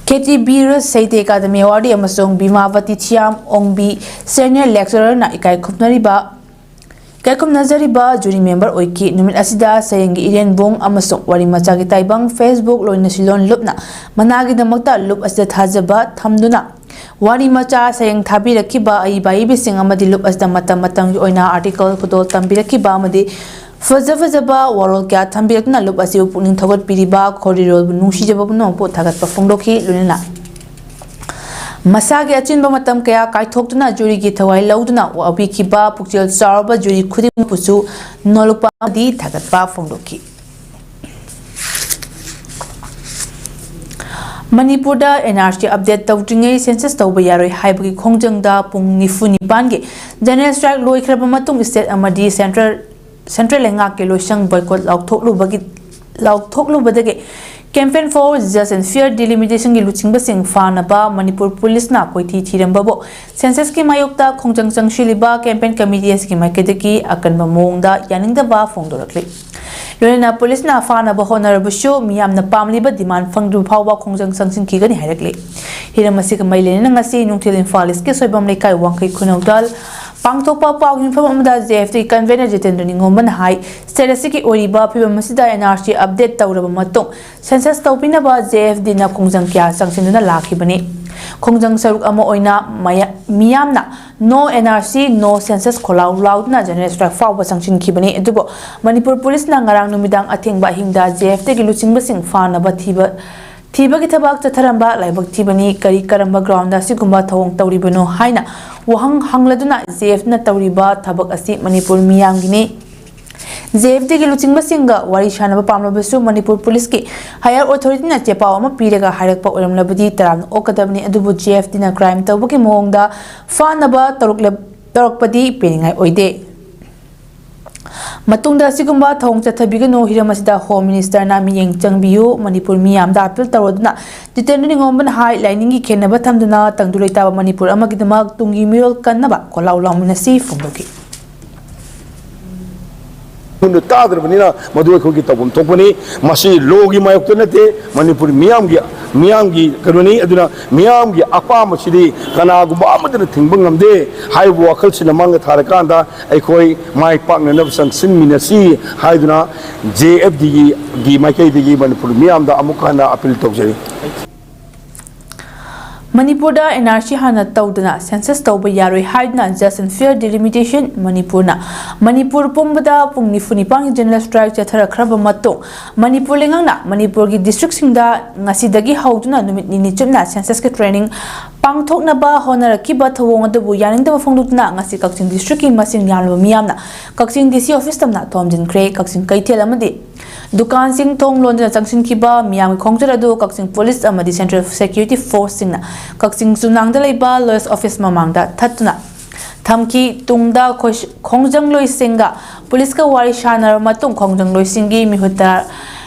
ꯈꯦꯇ꯭ꯔꯤ ꯕꯤꯔ ꯁꯍꯤꯇ꯭ꯌ ꯑꯦꯀꯥꯗꯃꯤ Award ꯑꯃꯁꯨꯡ ꯕꯤꯃꯥꯕꯇꯤ ꯊꯤꯌꯥꯝ ꯑꯣꯡꯕꯤ Senior Lecturerꯅ ꯏꯀꯥꯏ ꯈꯨꯝꯅꯔꯤꯕ ꯀꯥꯏꯈꯨꯝꯅꯖꯔꯤꯕ ꯖꯨꯔꯤ ꯃꯦꯝꯕꯔ ꯑꯣꯏꯈꯤ꯫ ꯅꯨꯃꯤꯠ ꯑꯁꯤꯗ ꯁꯩꯔꯦꯡꯒꯤ ꯏꯔꯦꯟꯕꯣꯡ ꯑꯃꯁꯨꯡ ꯋꯥꯔꯤ ꯃꯆꯥꯒꯤ ꯇꯥꯏꯕꯪ Facebook ꯂꯣꯏꯅꯁꯤꯂꯣꯟ ꯂꯨꯞꯅ ꯃꯅꯥꯒꯤꯗꯃꯛꯇ ꯂꯨꯞ ꯑꯁꯤꯗ ꯊꯥꯖꯕ ꯊꯝꯗꯨꯅ ꯋꯥꯔꯤ ꯃꯆꯥ ꯁꯩꯔꯦꯡ ꯊꯥꯕꯤꯔꯛꯈꯤꯕ ꯑꯏꯕ ꯑꯏꯕꯤꯁꯤꯡ ꯑꯃꯗꯤ ꯂꯨꯞ ꯑꯁꯤꯗ ꯃꯇꯝ ꯃꯇꯝꯒꯤ ꯑꯣꯏꯅ article ꯈꯨꯗꯣꯜ ꯇꯝꯕꯤꯔꯛꯈꯤꯕ ꯑꯃꯗꯤ ꯐꯖ ꯐꯖꯕ ꯋꯥꯔꯣꯜ ꯀꯌꯥ ꯊꯝꯕꯤꯔꯛꯇꯨꯅ ꯂꯨꯞ ꯑꯁꯤꯕꯨ ꯄꯨꯛꯅꯤꯡ ꯊꯧꯒꯠꯄꯤꯔꯤꯕ ꯈꯣꯔꯤꯔꯣꯜꯕꯨ ꯅꯨꯡꯁꯤꯖꯕ ꯄꯨꯝꯅꯃꯛꯄꯨ ꯊꯥꯒꯠꯄ ꯐꯣꯡꯗꯣꯛꯈꯤ꯫ ꯂꯣꯏꯅꯅ ꯃꯁꯥꯒꯤ ꯑꯆꯤꯟꯕ ꯃꯇꯝ ꯀꯌꯥ ꯀꯥꯏꯊꯣꯛꯇꯨꯅ ꯖꯨꯔꯤꯒꯤ ꯊꯋꯥꯏ ꯂꯧꯗꯨꯅ ꯋꯥꯕꯤꯈꯤꯕ ꯄꯨꯛꯆꯦꯜ ꯆꯥꯎꯔꯕ ꯖꯨꯔꯤ ꯈꯨꯗꯤꯡꯃꯛꯄꯨꯁꯨ ꯅꯣꯜꯂꯨꯛꯄ ꯑꯃꯗꯤ ꯊꯥꯒꯠꯄ ꯐꯣꯡꯗꯣꯛꯈꯤ꯫ ꯃꯅꯤꯄꯨꯔꯗ ꯑꯦꯟ ꯑꯥꯔ ꯁꯤ ꯑꯞꯗꯦꯠ ꯇꯧꯗ꯭ꯔꯤꯉꯩ ꯁꯦꯟꯁꯁ ꯇꯧꯕ ꯌꯥꯔꯣꯏ ꯍꯥꯏꯕꯒꯤ ꯈꯣꯡꯖꯪꯗ ꯄꯨꯡ ꯅꯤꯐꯨ ꯅꯤꯄꯥꯟꯒꯤ ꯖꯦꯅꯔꯦꯜ ꯁ꯭ꯇ꯭ꯔꯥꯏꯛ ꯂꯣꯏꯈ꯭ꯔꯕ ꯃꯇꯨꯡ ꯁ꯭ꯇꯦꯠ ꯑꯃꯗꯤ ꯁꯦꯟꯇ꯭ꯔꯦꯜ ꯁꯦꯟꯇ꯭ꯔꯦꯜ ꯂꯩꯉꯥꯛꯀꯤ ꯂꯣꯏꯁꯪ boycott ꯂꯥꯎꯊꯣꯛꯂꯨꯕꯒꯤ ꯂꯥꯎꯊꯣꯛꯂꯨꯕꯗꯒꯤ Campaign for Just and Fair Delimitation ꯒꯤ ꯂꯨꯆꯤꯡꯕꯁꯤꯡ ꯐꯥꯅꯕ ꯃꯅꯤꯄꯨꯔ ꯄꯨꯂꯤꯁꯅ ꯀꯣꯏꯊꯤ ꯊꯤꯔꯝꯕꯕꯨ ꯁꯦꯟꯁꯁꯀꯤ ꯃꯥꯌꯣꯛꯇ ꯈꯣꯡꯖꯪ ꯆꯪꯁꯤꯜꯂꯤꯕ ꯀꯦꯝꯄꯦꯟ ꯀꯃꯤꯇꯤ ꯑꯁꯤꯒꯤ ꯃꯥꯏꯀꯩꯗꯒꯤ ꯑꯀꯟꯕ ꯃꯑꯣꯡꯗ ꯌꯥꯅꯤꯡꯗꯕ ꯐꯣꯡꯗꯣꯔꯛꯂꯤ꯫ ꯂꯣꯏꯅꯅ ꯄꯨꯂꯤꯁꯅ ꯐꯥꯅꯕ ꯍꯣꯠꯅꯔꯕꯁꯨ ꯃꯤꯌꯥꯝꯅ ꯄꯥꯝꯂꯤꯕ ꯗꯤꯃꯥꯟ ꯐꯪꯗ꯭ꯔꯤꯕ ꯐꯥꯎꯕ ꯈꯣꯡꯖꯪ ꯆꯪꯁꯤꯟꯈꯤꯒꯅꯤ ꯍꯥꯏꯔꯛꯂꯤ꯫ ꯍꯤꯔꯝ ꯑꯁꯤꯒ ꯃꯔꯤ ꯂꯩꯅꯅ ꯉꯁꯤ ꯅꯨꯡꯊꯤꯜ ꯏꯝꯐꯥꯜ ꯏꯁꯀꯤ ꯁꯣꯏꯕꯝ ꯂꯩꯀꯥꯏ ꯋꯥꯡꯈꯩ ꯈꯨꯅꯧꯗ ꯄꯥꯡꯊꯣꯛꯄ ꯄꯥꯎꯒꯤ ꯃꯤꯐꯝ ꯑꯃꯗ J F D convener Jitendra ꯅꯤꯉꯣꯝꯕꯅ ꯍꯥꯏ, ꯁ꯭ꯇꯦꯠ ꯑꯁꯤꯒꯤ ꯑꯣꯏꯔꯤꯕ ꯐꯤꯕꯝ ꯑꯁꯤꯗ N R C ꯑꯞꯗꯦꯠ ꯇꯧꯔꯕ ꯃꯇꯨꯡ ꯁꯦꯟꯁꯁ ꯇꯧꯕꯤꯅꯕ J F Dꯅ ꯈꯣꯡꯖꯪ ꯀꯌꯥ ꯆꯪꯁꯤꯟꯗꯨꯅ ꯂꯥꯛꯈꯤꯕꯅꯤ꯫ ꯈꯣꯡꯖꯪ ꯁꯔꯨꯛ ꯑꯃ ꯑꯣꯏꯅ ꯃꯌꯥ-, ꯃꯤꯌꯥꯝꯅ "No N R C, no census" ꯈꯣꯜꯂꯥꯎ ꯂꯥꯎꯗꯨꯅ ꯖꯦꯅꯔꯦꯜ ꯁ꯭ꯇ꯭ꯔꯥꯏꯛ ꯐꯥꯎꯕ ꯆꯪꯁꯤꯟꯈꯤꯕꯅꯤ꯫ ꯑꯗꯨꯕꯨ ꯃꯅꯤꯄꯨꯔ ꯄꯨꯂꯤꯁꯅ ꯉꯔꯥꯡ ꯅꯨꯃꯤꯗꯥꯡ ꯑꯊꯦꯡꯕ ꯑꯍꯤꯡꯗ J F Dꯒꯤ ꯂꯨꯆꯤꯡꯕꯁꯤꯡ ꯐꯥꯅꯕ ꯊꯤꯕ, ꯊꯤꯕꯒꯤ ꯊꯕꯛ ꯆꯠꯊꯔꯝꯕ ꯂꯥꯏꯕꯛ ꯊꯤꯕꯅꯤ꯫ ꯀꯔꯤ ꯀꯔꯝꯕ groundꯗ ꯑꯁꯤꯒꯨꯝꯕ ꯊꯧꯑꯣꯡ ꯇꯧꯔꯤꯕꯅꯣ ꯍꯥꯏꯅ ꯋꯥꯍꯪ ꯍꯪꯂꯗꯨꯅ J F Dꯅ ꯇꯧꯔꯤꯕ ꯊꯕꯛ ꯑꯁꯤ ꯃꯅꯤꯄꯨꯔ ꯃꯤꯌꯥꯝꯒꯤꯅꯤ꯫ J F Dꯒꯤ ꯂꯨꯆꯤꯡꯕꯁꯤꯡꯒ ꯋꯥꯔꯤ ꯁꯥꯟꯅꯕ ꯄꯥꯝꯂꯕꯁꯨ ꯃꯅꯤꯄꯨꯔ ꯄꯨꯂꯤꯁꯀꯤ higher authorityꯅ ꯆꯦꯄꯥꯎ ꯑꯃ ꯄꯤꯔꯒ ꯍꯥꯏꯔꯛꯄ ꯑꯣꯏꯔꯝꯂꯕꯗꯤ ꯇꯔꯥꯝꯅ ꯑꯣꯛꯀꯗꯕꯅꯤ꯫ ꯑꯗꯨꯕꯨ J F Dꯅ crime ꯇꯧꯕꯒꯤ ꯃꯑꯣꯡꯗ ꯐꯥꯅꯕ ꯇꯧꯔꯛꯂ-, ꯇꯧꯔꯛꯄꯗꯤ ꯄꯦꯟꯅꯤꯡꯉꯥꯏ ꯑꯣꯏꯗꯦ꯫ ꯃꯇꯨꯡꯗ ꯑꯁꯤꯒꯨꯝꯕ ꯊꯧꯑꯣꯡ ꯆꯠꯊꯕꯤꯒꯅꯨ꯫ ꯍꯤꯔꯝ ꯑꯁꯤꯗ Home Ministerꯅ ꯃꯤꯠꯌꯦꯡ ꯆꯪꯕꯤꯌꯨ꯫ ꯃꯅꯤꯄꯨꯔ ꯃꯤꯌꯥꯝꯗ appeal ꯇꯧꯔꯗꯨꯅ ꯖꯤꯇꯦꯟꯗ꯭ꯔ ꯅꯤꯉꯣꯝꯕꯅ ꯍꯥꯏ, ꯂꯥꯏꯅꯤꯡꯒꯤ ꯈꯦꯟꯅꯕ ꯊꯝꯗꯨꯅ ꯇꯪꯗꯨ ꯂꯩꯇꯥꯕ ꯃꯅꯤꯄꯨꯔ ꯑꯃꯒꯤꯗꯃꯛ ꯇꯨꯡꯒꯤ ꯃꯤꯔꯣꯜ ꯀꯟꯅꯕ ꯈꯣꯜꯂꯥꯎ ꯂꯥꯎꯃꯤꯟꯅꯁꯤ ꯐꯣꯡꯗꯣꯛꯈꯤ꯫ ꯃꯨꯟꯅ ꯇꯥꯗ꯭ꯔꯕꯅꯤꯅ ꯃꯗꯨ ꯑꯩꯈꯣꯏꯒꯤ ꯇꯧꯐꯝ ꯊꯣꯛꯄꯅꯤ꯫ ꯃꯁꯤ lawꯒꯤ ꯃꯥꯌꯣꯛꯇ ꯅꯠꯇꯦ, ꯃꯅꯤꯄꯨꯔ ꯃꯤꯌꯥꯝꯒꯤ, ꯃꯤꯌꯥꯝꯒꯤ ꯀꯩꯅꯣꯅꯤ꯫ ꯑꯗꯨꯅ ꯃꯤꯌꯥꯝꯒꯤ ꯑꯄꯥꯝꯕꯁꯤꯗꯤ ꯀꯅꯥꯒꯨꯝꯕ ꯑꯃꯠꯇꯅ ꯊꯤꯡꯕ ꯉꯝꯗꯦ꯫ ꯍꯥꯏꯔꯤꯕ ꯋꯥꯈꯜꯁꯤꯅ ꯃꯥꯡꯗ ꯊꯥꯔꯀꯥꯟꯗ ꯑꯩꯈꯣꯏ ꯃꯥꯏ ꯄꯥꯛꯅꯅꯕ ꯆꯪꯁꯤꯟꯃꯤꯟꯅꯁꯤ ꯍꯥꯏꯗꯨꯅ J F Dꯒꯤ, ꯒꯤ ꯃꯥꯏꯀꯩꯗꯒꯤ ꯃꯅꯤꯄꯨꯔ ꯃꯤꯌꯥꯝꯗ ꯑꯃꯨꯛ ꯍꯟꯅ appeal ꯇꯧꯖꯔꯤ꯫ ꯃꯅꯤꯄꯨꯔꯗ N R C ꯍꯥꯟꯅ ꯇꯧꯗꯅ ꯁꯦꯟꯁꯁ ꯇꯧꯕ ꯌꯥꯔꯣꯏ ꯍꯥꯏꯗꯨꯅ Just and Fair Delimitation ꯃꯅꯤꯄꯨꯔꯅ ꯃꯅꯤꯄꯨꯔ ꯄꯨꯝꯕꯗ ꯄꯨꯡ ꯅꯤꯐꯨ ꯅꯤꯄꯥꯟꯒꯤ ꯖꯦꯅꯔꯦꯜ ꯁ꯭ꯇ꯭ꯔꯥꯏꯛ ꯆꯠꯊꯔꯛꯈ꯭ꯔꯕ ꯃꯇꯨꯡ ꯃꯅꯤꯄꯨꯔ ꯂꯩꯉꯥꯛꯅ ꯃꯅꯤꯄꯨꯔꯒꯤ ꯗꯤꯁꯇ꯭ꯔꯤꯛꯁꯤꯡꯗ ꯉꯁꯤꯗꯒꯤ ꯍꯧꯗꯨꯅ ꯅꯨꯃꯤꯠ ꯅꯤꯅꯤ ꯆꯨꯞꯅ ꯁꯦꯟꯁꯁꯀꯤ training ꯄꯥꯡꯊꯣꯛꯅꯕ ꯍꯣꯠꯅꯔꯛꯈꯤꯕ ꯊꯧꯑꯣꯡ ꯑꯗꯨꯕꯨ ꯌꯥꯅꯤꯡꯗꯕ ꯐꯣꯡꯗꯣꯛꯇꯨꯅ ꯉꯁꯤ ꯀꯛꯆꯤꯡ district ꯀꯤ ꯃꯁꯤꯡ ꯌꯥꯝꯂꯕ ꯃꯤꯌꯥꯝꯅ ꯀꯛꯆꯤꯡ D C office ꯇꯝꯅ ꯊꯣꯝꯖꯤꯟꯈ꯭ꯔꯦ꯫ ꯀꯛꯆꯤꯡ ꯀꯩꯊꯦꯜ ꯑꯃꯗꯤ ꯗꯨꯀꯥꯟꯁꯤꯡ ꯊꯣꯡ ꯂꯣꯟꯗꯨꯅ ꯆꯪꯁꯤꯟꯈꯤꯕ ꯃꯤꯌꯥꯝꯒꯤ ꯈꯣꯡꯆꯠ ꯑꯗꯨ ꯀꯛꯆꯤꯡ police ꯑꯃꯗꯤ central security force ꯁꯤꯡꯅ ꯀꯛꯆꯤꯡ ꯆꯨꯝꯅꯥꯡꯗ ꯂꯩꯕ Lois office ꯃꯃꯥꯡꯗ ꯊꯠꯇꯨꯅ ꯊꯝꯈꯤ꯫ ꯇꯨꯡꯗ ꯈꯣꯏ-, ꯈꯣꯡꯖꯪꯂꯣꯏꯁꯤꯡꯒ police ꯀ ꯋꯥꯔꯤ ꯁꯥꯟꯅꯔꯕ ꯃꯇꯨꯡ ꯈꯣꯡꯖꯪꯂꯣꯏꯁꯤꯡꯒꯤ ꯃꯤꯍꯨꯠꯇ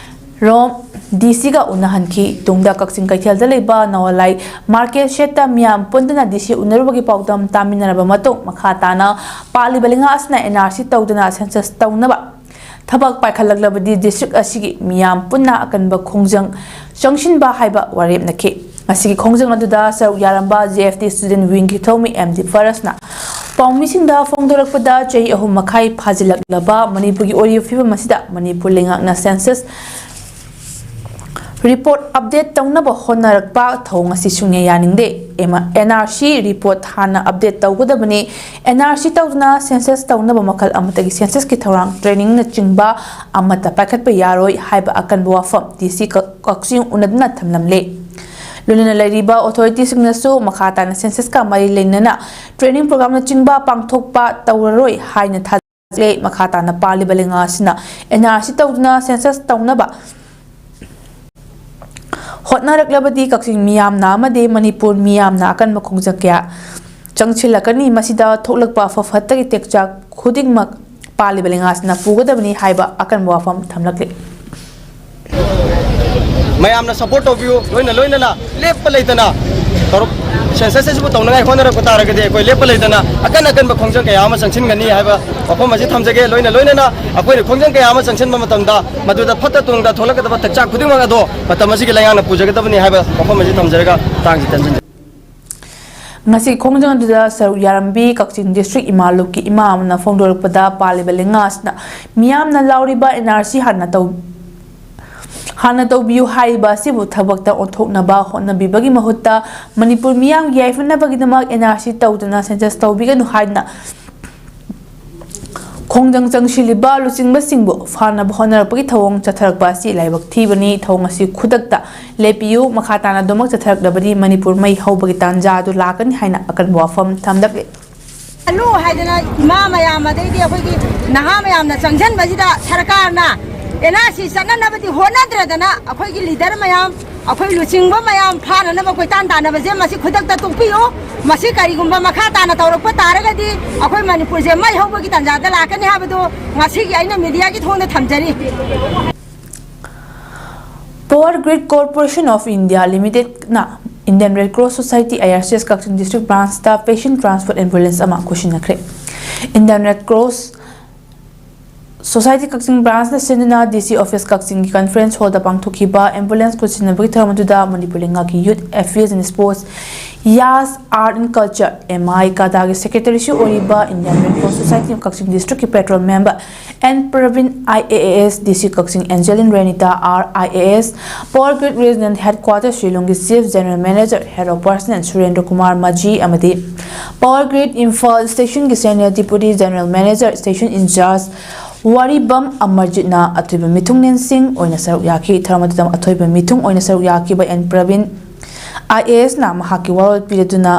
ꯔꯣꯝ D C ꯒ ꯎꯅꯍꯟꯈꯤ꯫ ꯇꯨꯡꯗ ꯀꯛꯆꯤꯡ ꯀꯩꯊꯦꯜꯗ ꯂꯩꯕ ꯅꯋꯥꯂꯥꯏ market shed ꯇ ꯃꯤꯌꯥꯝ ꯄꯨꯟꯗꯨꯅ D C ꯎꯅꯔꯨꯕꯒꯤ ꯄꯥꯎꯗꯝ ꯇꯥꯃꯤꯟꯅꯔꯕ ꯃꯇꯨꯡ ꯃꯈꯥ ꯇꯥꯅ ꯄꯥꯜꯂꯤꯕ ꯂꯩꯉꯥꯛ ꯑꯁꯤꯅ N R C ꯇꯧꯗꯨꯅ census ꯇꯧꯅꯕ ꯊꯕꯛ ꯄꯥꯏꯈꯠꯂꯛꯂꯕꯗꯤ district ꯑꯁꯤꯒꯤ ꯃꯤꯌꯥꯝ ꯄꯨꯟꯅ ꯑꯀꯟꯕ ꯈꯣꯡꯖꯪ ꯆꯪꯁꯤꯟꯕ ꯍꯥꯏꯕ ꯋꯥꯔꯦꯞꯅꯈꯤ꯫ ꯉꯁꯤꯒꯤ ꯈꯣꯡꯖꯪ ꯑꯗꯨꯗ ꯁꯔꯨꯛ ꯌꯥꯔꯝꯕ J F T student wing ꯒꯤ ꯊꯧꯃꯤ M D ꯐꯔꯁꯅ ꯄꯥꯎꯃꯤꯁꯤꯡꯗ ꯐꯣꯡꯗꯣꯔꯛꯄꯗ ꯆꯍꯤ ꯑꯍꯨꯝ ꯃꯈꯥꯏ ꯐꯥꯖꯤꯜꯂꯛꯂꯕ ꯃꯅꯤꯄꯨꯔꯒꯤ ꯑꯣꯏꯔꯤꯕ ꯐꯤꯕꯝ ꯑꯁꯤꯗ ꯃꯅꯤꯄꯨꯔ ꯂꯩꯉꯥꯛꯅ census report update ꯇꯧꯅꯕ ꯍꯣꯠꯅꯔꯛꯄ ꯊꯧꯑꯣꯡ ꯑꯁꯤ ꯁꯨꯡꯌꯥ ꯌꯥꯅꯤꯡꯗꯦ꯫ ꯑꯦꯃ-, N R C report ꯍꯥꯟꯅ update ꯇꯧꯒꯗꯕꯅꯤ꯫ N R C ꯇꯧꯗꯨꯅ census ꯇꯧꯅꯕ ꯃꯈꯜ ꯑꯃꯠꯇꯒꯤ census ꯀꯤ ꯊꯧꯔꯥꯡ, training ꯅꯆꯤꯡꯕ ꯑꯃꯠꯇ ꯄꯥꯏꯈꯠꯄ ꯌꯥꯔꯣꯏ ꯍꯥꯏꯕ ꯑꯀꯟꯕ ꯋꯥꯐꯝ D C ꯀꯛ-, ꯀꯛꯆꯤꯡ ꯎꯅꯗꯨꯅ ꯊꯝꯂꯝꯂꯦ꯫ ꯂꯣꯏꯅꯅ ꯂꯩꯔꯤꯕ authority ꯁꯤꯡꯅꯁꯨ ꯃꯈꯥ ꯇꯥꯅ census ꯀ ꯃꯔꯤ ꯂꯩꯅꯅ training program ꯅꯆꯤꯡꯕ ꯄꯥꯡꯊꯣꯛꯄ ꯇꯧꯔꯔꯣꯏ ꯍꯥꯏꯅ ꯊꯥꯖꯩ꯫ ꯃꯈꯥ ꯇꯥꯅ ꯄꯥꯜꯂꯤꯕ ꯂꯩꯉꯥꯛ ꯑꯁꯤꯅ N R C ꯇꯧꯗꯨꯅ census ꯇꯧꯅꯕ ꯍꯣꯠꯅꯔꯛꯂꯕꯗꯤ ꯀꯛꯆꯤꯡ ꯃꯤꯌꯥꯝꯅ ꯑꯃꯗꯤ ꯃꯅꯤꯄꯨꯔ ꯃꯤꯌꯥꯝꯅ ꯑꯀꯟꯕ ꯈꯣꯡꯖꯪ ꯀꯌꯥ ꯆꯪꯁꯤꯜꯂꯛꯀꯅꯤ꯫ ꯃꯁꯤꯗ ꯊꯣꯛꯂꯛꯄ ꯑꯐ ꯐꯠꯇꯒꯤ ꯇꯦꯛꯆꯥꯛ ꯈꯨꯗꯤꯡꯃꯛ ꯄꯥꯜꯂꯤꯕ ꯂꯩꯉꯥꯛꯁꯤꯅ ꯄꯨꯒꯗꯕꯅꯤ ꯍꯥꯏꯕ ꯑꯀꯟꯕ ꯋꯥꯐꯝ ꯊꯝꯂꯛꯂꯤ꯫ ꯃꯌꯥꯝꯅ support ꯇꯧꯕꯤꯌꯨ꯫ ꯂꯣꯏꯅ ꯂꯣꯏꯅꯅ ꯂꯦꯞꯄ ꯂꯩꯇꯅ ꯇꯧꯔꯛ-, census ꯑꯁꯤꯕꯨ ꯇꯧꯅꯉꯥꯏ ꯍꯣꯠꯅꯔꯛꯄ ꯇꯥꯔꯒꯗꯤ ꯑꯩꯈꯣꯏ ꯂꯦꯞꯄ ꯂꯩꯇꯅ ꯑꯀꯟ ꯑꯀꯟꯕ ꯈꯣꯡꯖꯪ ꯀꯌꯥ ꯑꯃ ꯆꯪꯁꯤꯟꯒꯅꯤ ꯍꯥꯏꯕ ꯋꯥꯐꯝ ꯑꯁꯤ ꯊꯝꯖꯒꯦ꯫ ꯂꯣꯏꯅ ꯂꯣꯏꯅꯅ ꯑꯩꯈꯣꯏꯅ ꯈꯣꯡꯖꯪ ꯀꯌꯥ ꯑꯃ ꯆꯪꯁꯤꯟꯕ ꯃꯇꯝꯗ ꯃꯗꯨꯗ ꯐꯠꯇ ꯇꯨꯡꯗ ꯊꯣꯛꯂꯛꯀꯗꯕ ꯇꯦꯛꯆꯥꯛ ꯈꯨꯗꯤꯡꯃꯛ ꯑꯗꯣ ꯃꯇꯝ ꯑꯁꯤꯒꯤ ꯂꯩꯉꯥꯛꯅ ꯄꯨꯖꯒꯗꯕꯅꯤ ꯍꯥꯏꯕ ꯋꯥꯐꯝ ꯑꯁꯤ ꯊꯝꯖꯔꯒ ꯃꯇꯥꯡꯁꯤ ꯇꯦꯟꯁꯤꯟꯖꯒꯦ꯫ ꯉꯁꯤ ꯈꯣꯡꯖꯪ ꯑꯗꯨꯗ ꯁꯔꯨꯛ ꯌꯥꯔꯝꯕꯤ ꯀꯛꯆꯤꯡ district ꯏꯃꯥ ꯂꯨꯞꯀꯤ ꯏꯃꯥ ꯑꯃꯅ ꯐꯣꯡꯗꯣꯔꯛꯄꯗ ꯄꯥꯜꯂꯤꯕ ꯂꯩꯉꯥꯛ ꯑꯁꯤꯅ ꯃꯤꯌꯥꯝꯅ ꯂꯥꯎꯔꯤꯕ N R C ꯍꯥꯟꯅ ꯇꯧ-, ꯍꯥꯟꯅ ꯇꯧꯕꯤꯌꯨ ꯍꯥꯏꯔꯤꯕ ꯑꯁꯤꯕꯨ ꯊꯕꯛꯇ ꯑꯣꯟꯊꯣꯛꯅꯕ ꯍꯣꯠꯅꯕꯤꯕꯒꯤ ꯃꯍꯨꯠꯇ ꯃꯅꯤꯄꯨꯔ ꯃꯤꯌꯥꯝꯒꯤ ꯌꯥꯏꯐꯅꯕꯒꯤꯗꯃꯛ N R C ꯇꯧꯗꯨꯅ census ꯇꯧꯕꯤꯒꯅꯨ ꯍꯥꯏꯗꯨꯅ ꯈꯣꯡꯖꯪ ꯆꯪꯁꯤꯜꯂꯤꯕ ꯂꯨꯆꯤꯡꯕꯁꯤꯡꯕꯨ ꯐꯥꯅꯕ ꯍꯣꯠꯅꯔꯛꯄꯒꯤ ꯊꯧꯑꯣꯡ ꯆꯠꯊꯔꯛꯄ ꯑꯁꯤ ꯂꯥꯏꯕꯛ ꯊꯤꯕꯅꯤ꯫ ꯊꯧꯑꯣꯡ ꯑꯁꯤ ꯈꯨꯗꯛꯇ ꯂꯦꯞꯄꯤꯌꯨ꯫ ꯃꯈꯥ ꯇꯥꯅ ꯑꯗꯨꯃꯛ ꯆꯠꯊꯔꯛꯂꯕꯗꯤ ꯃꯅꯤꯄꯨꯔ ꯃꯩ ꯍꯧꯕꯒꯤ ꯇꯥꯟꯖꯥ ꯑꯗꯨ ꯂꯥꯛꯀꯅꯤ ꯍꯥꯏꯅ ꯑꯀꯟꯕ ꯋꯥꯐꯝ ꯊꯝꯂꯛꯂꯤ꯫ ꯍꯜꯂꯨ ꯍꯥꯏꯗꯅ ꯏꯃꯥ ꯃꯌꯥꯝ, ꯑꯗꯩꯗꯤ ꯑꯩꯈꯣꯏꯒꯤ ꯅꯍꯥ ꯃꯌꯥꯝꯅ ꯆꯪꯁꯤꯟꯕꯁꯤꯗ ꯁꯔꯀꯥꯔꯅ ꯑꯦꯟ ꯑꯥꯔ ꯁꯤ ꯆꯠꯅꯅꯕꯗꯤ ꯍꯣꯠꯅꯗ꯭ꯔꯗꯅ, ꯑꯩꯈꯣꯏꯒꯤ ꯂꯤꯗꯔ ꯃꯌꯥꯝ, ꯑꯩꯈꯣꯏ ꯂꯨꯆꯤꯡꯕ ꯃꯌꯥꯝ ꯐꯥꯅꯅꯕ ꯀꯣꯏꯇꯥꯟ ꯇꯥꯟꯅꯕꯁꯦ ꯃꯁꯤ ꯈꯨꯗꯛꯇ ꯇꯣꯛꯄꯤꯌꯨ꯫ ꯃꯁꯤ ꯀꯔꯤꯒꯨꯝꯕ ꯃꯈꯥ ꯇꯥꯅ ꯇꯧꯔꯛꯄ ꯇꯥꯔꯒꯗꯤ ꯑꯩꯈꯣꯏ ꯃꯅꯤꯄꯨꯔꯁꯦ ꯃꯩ ꯍꯧꯕꯒꯤ ꯇꯥꯟꯖꯥꯗ ꯂꯥꯛꯀꯅꯤ ꯍꯥꯏꯕꯗꯨ ꯉꯁꯤꯒꯤ ꯑꯩꯅ ꯃꯤꯗꯤꯌꯥꯒꯤ ꯊꯣꯡꯗ ꯊꯝꯖꯔꯤ꯫ Power Grid Corporation of India Limited ꯅ Indian Red Cross Society, I R C S, Kakching district branch ꯇ patient transport ambulance ꯑꯃ ꯈꯨꯠꯁꯤꯟꯅꯈ꯭ꯔꯦ꯫ Indian Red Cross Society ꯀꯛꯆꯤꯡ branch ꯅ ꯁꯤꯟꯗꯨꯅ D C office ꯀꯛꯆꯤꯡꯒꯤ conference hall ꯗ ꯄꯥꯡꯊꯣꯛꯈꯤꯕ ambulance ꯈꯨꯠꯁꯤꯟꯅꯕꯒꯤ ꯊꯧꯔꯝ ꯑꯗꯨꯗ ꯃꯅꯤꯄꯨꯔ ꯂꯩꯉꯥꯛꯀꯤ Youth Affairs and Sports, Yash, Art and Culture, M I, ꯀꯥꯗꯥꯒꯤ secretary ꯁꯨ ꯑꯣꯏꯔꯤꯕ Indian Red Cross Society ꯀꯛꯆꯤꯡ district ꯀꯤ patron member N Praveen, I A S, D C Kakching Angeline Renita, R I A S, Power Grid Regional Headquarters ꯁꯤꯂꯣꯡꯒꯤ Chief General Manager, Head of Personnel ꯁꯨꯔꯦꯟꯗ꯭ꯔ Kumar ꯃꯖꯤ ꯑꯃꯗꯤ Power Grid Imphal station ꯒꯤ Senior Deputy General Manager, Station Incharge ꯋꯥꯔꯤꯕꯝ ꯑꯃꯔꯖꯤꯠꯅ ꯑꯊꯣꯏꯕ ꯃꯤꯊꯨꯡꯂꯦꯟꯁꯤꯡ ꯑꯣꯏꯅ ꯁꯔꯨꯛ ꯌꯥꯈꯤ꯫ ꯊꯧꯔꯝ ꯑꯗꯨꯗ ꯑꯊꯣꯏꯕ ꯃꯤꯊꯨꯡ ꯑꯣꯏꯅ ꯁꯔꯨꯛ ꯌꯥꯈꯤꯕ N Praveen, I A S ꯅ ꯃꯍꯥꯛꯀꯤ ꯋꯥꯔꯣꯜ ꯄꯤꯔꯗꯨꯅ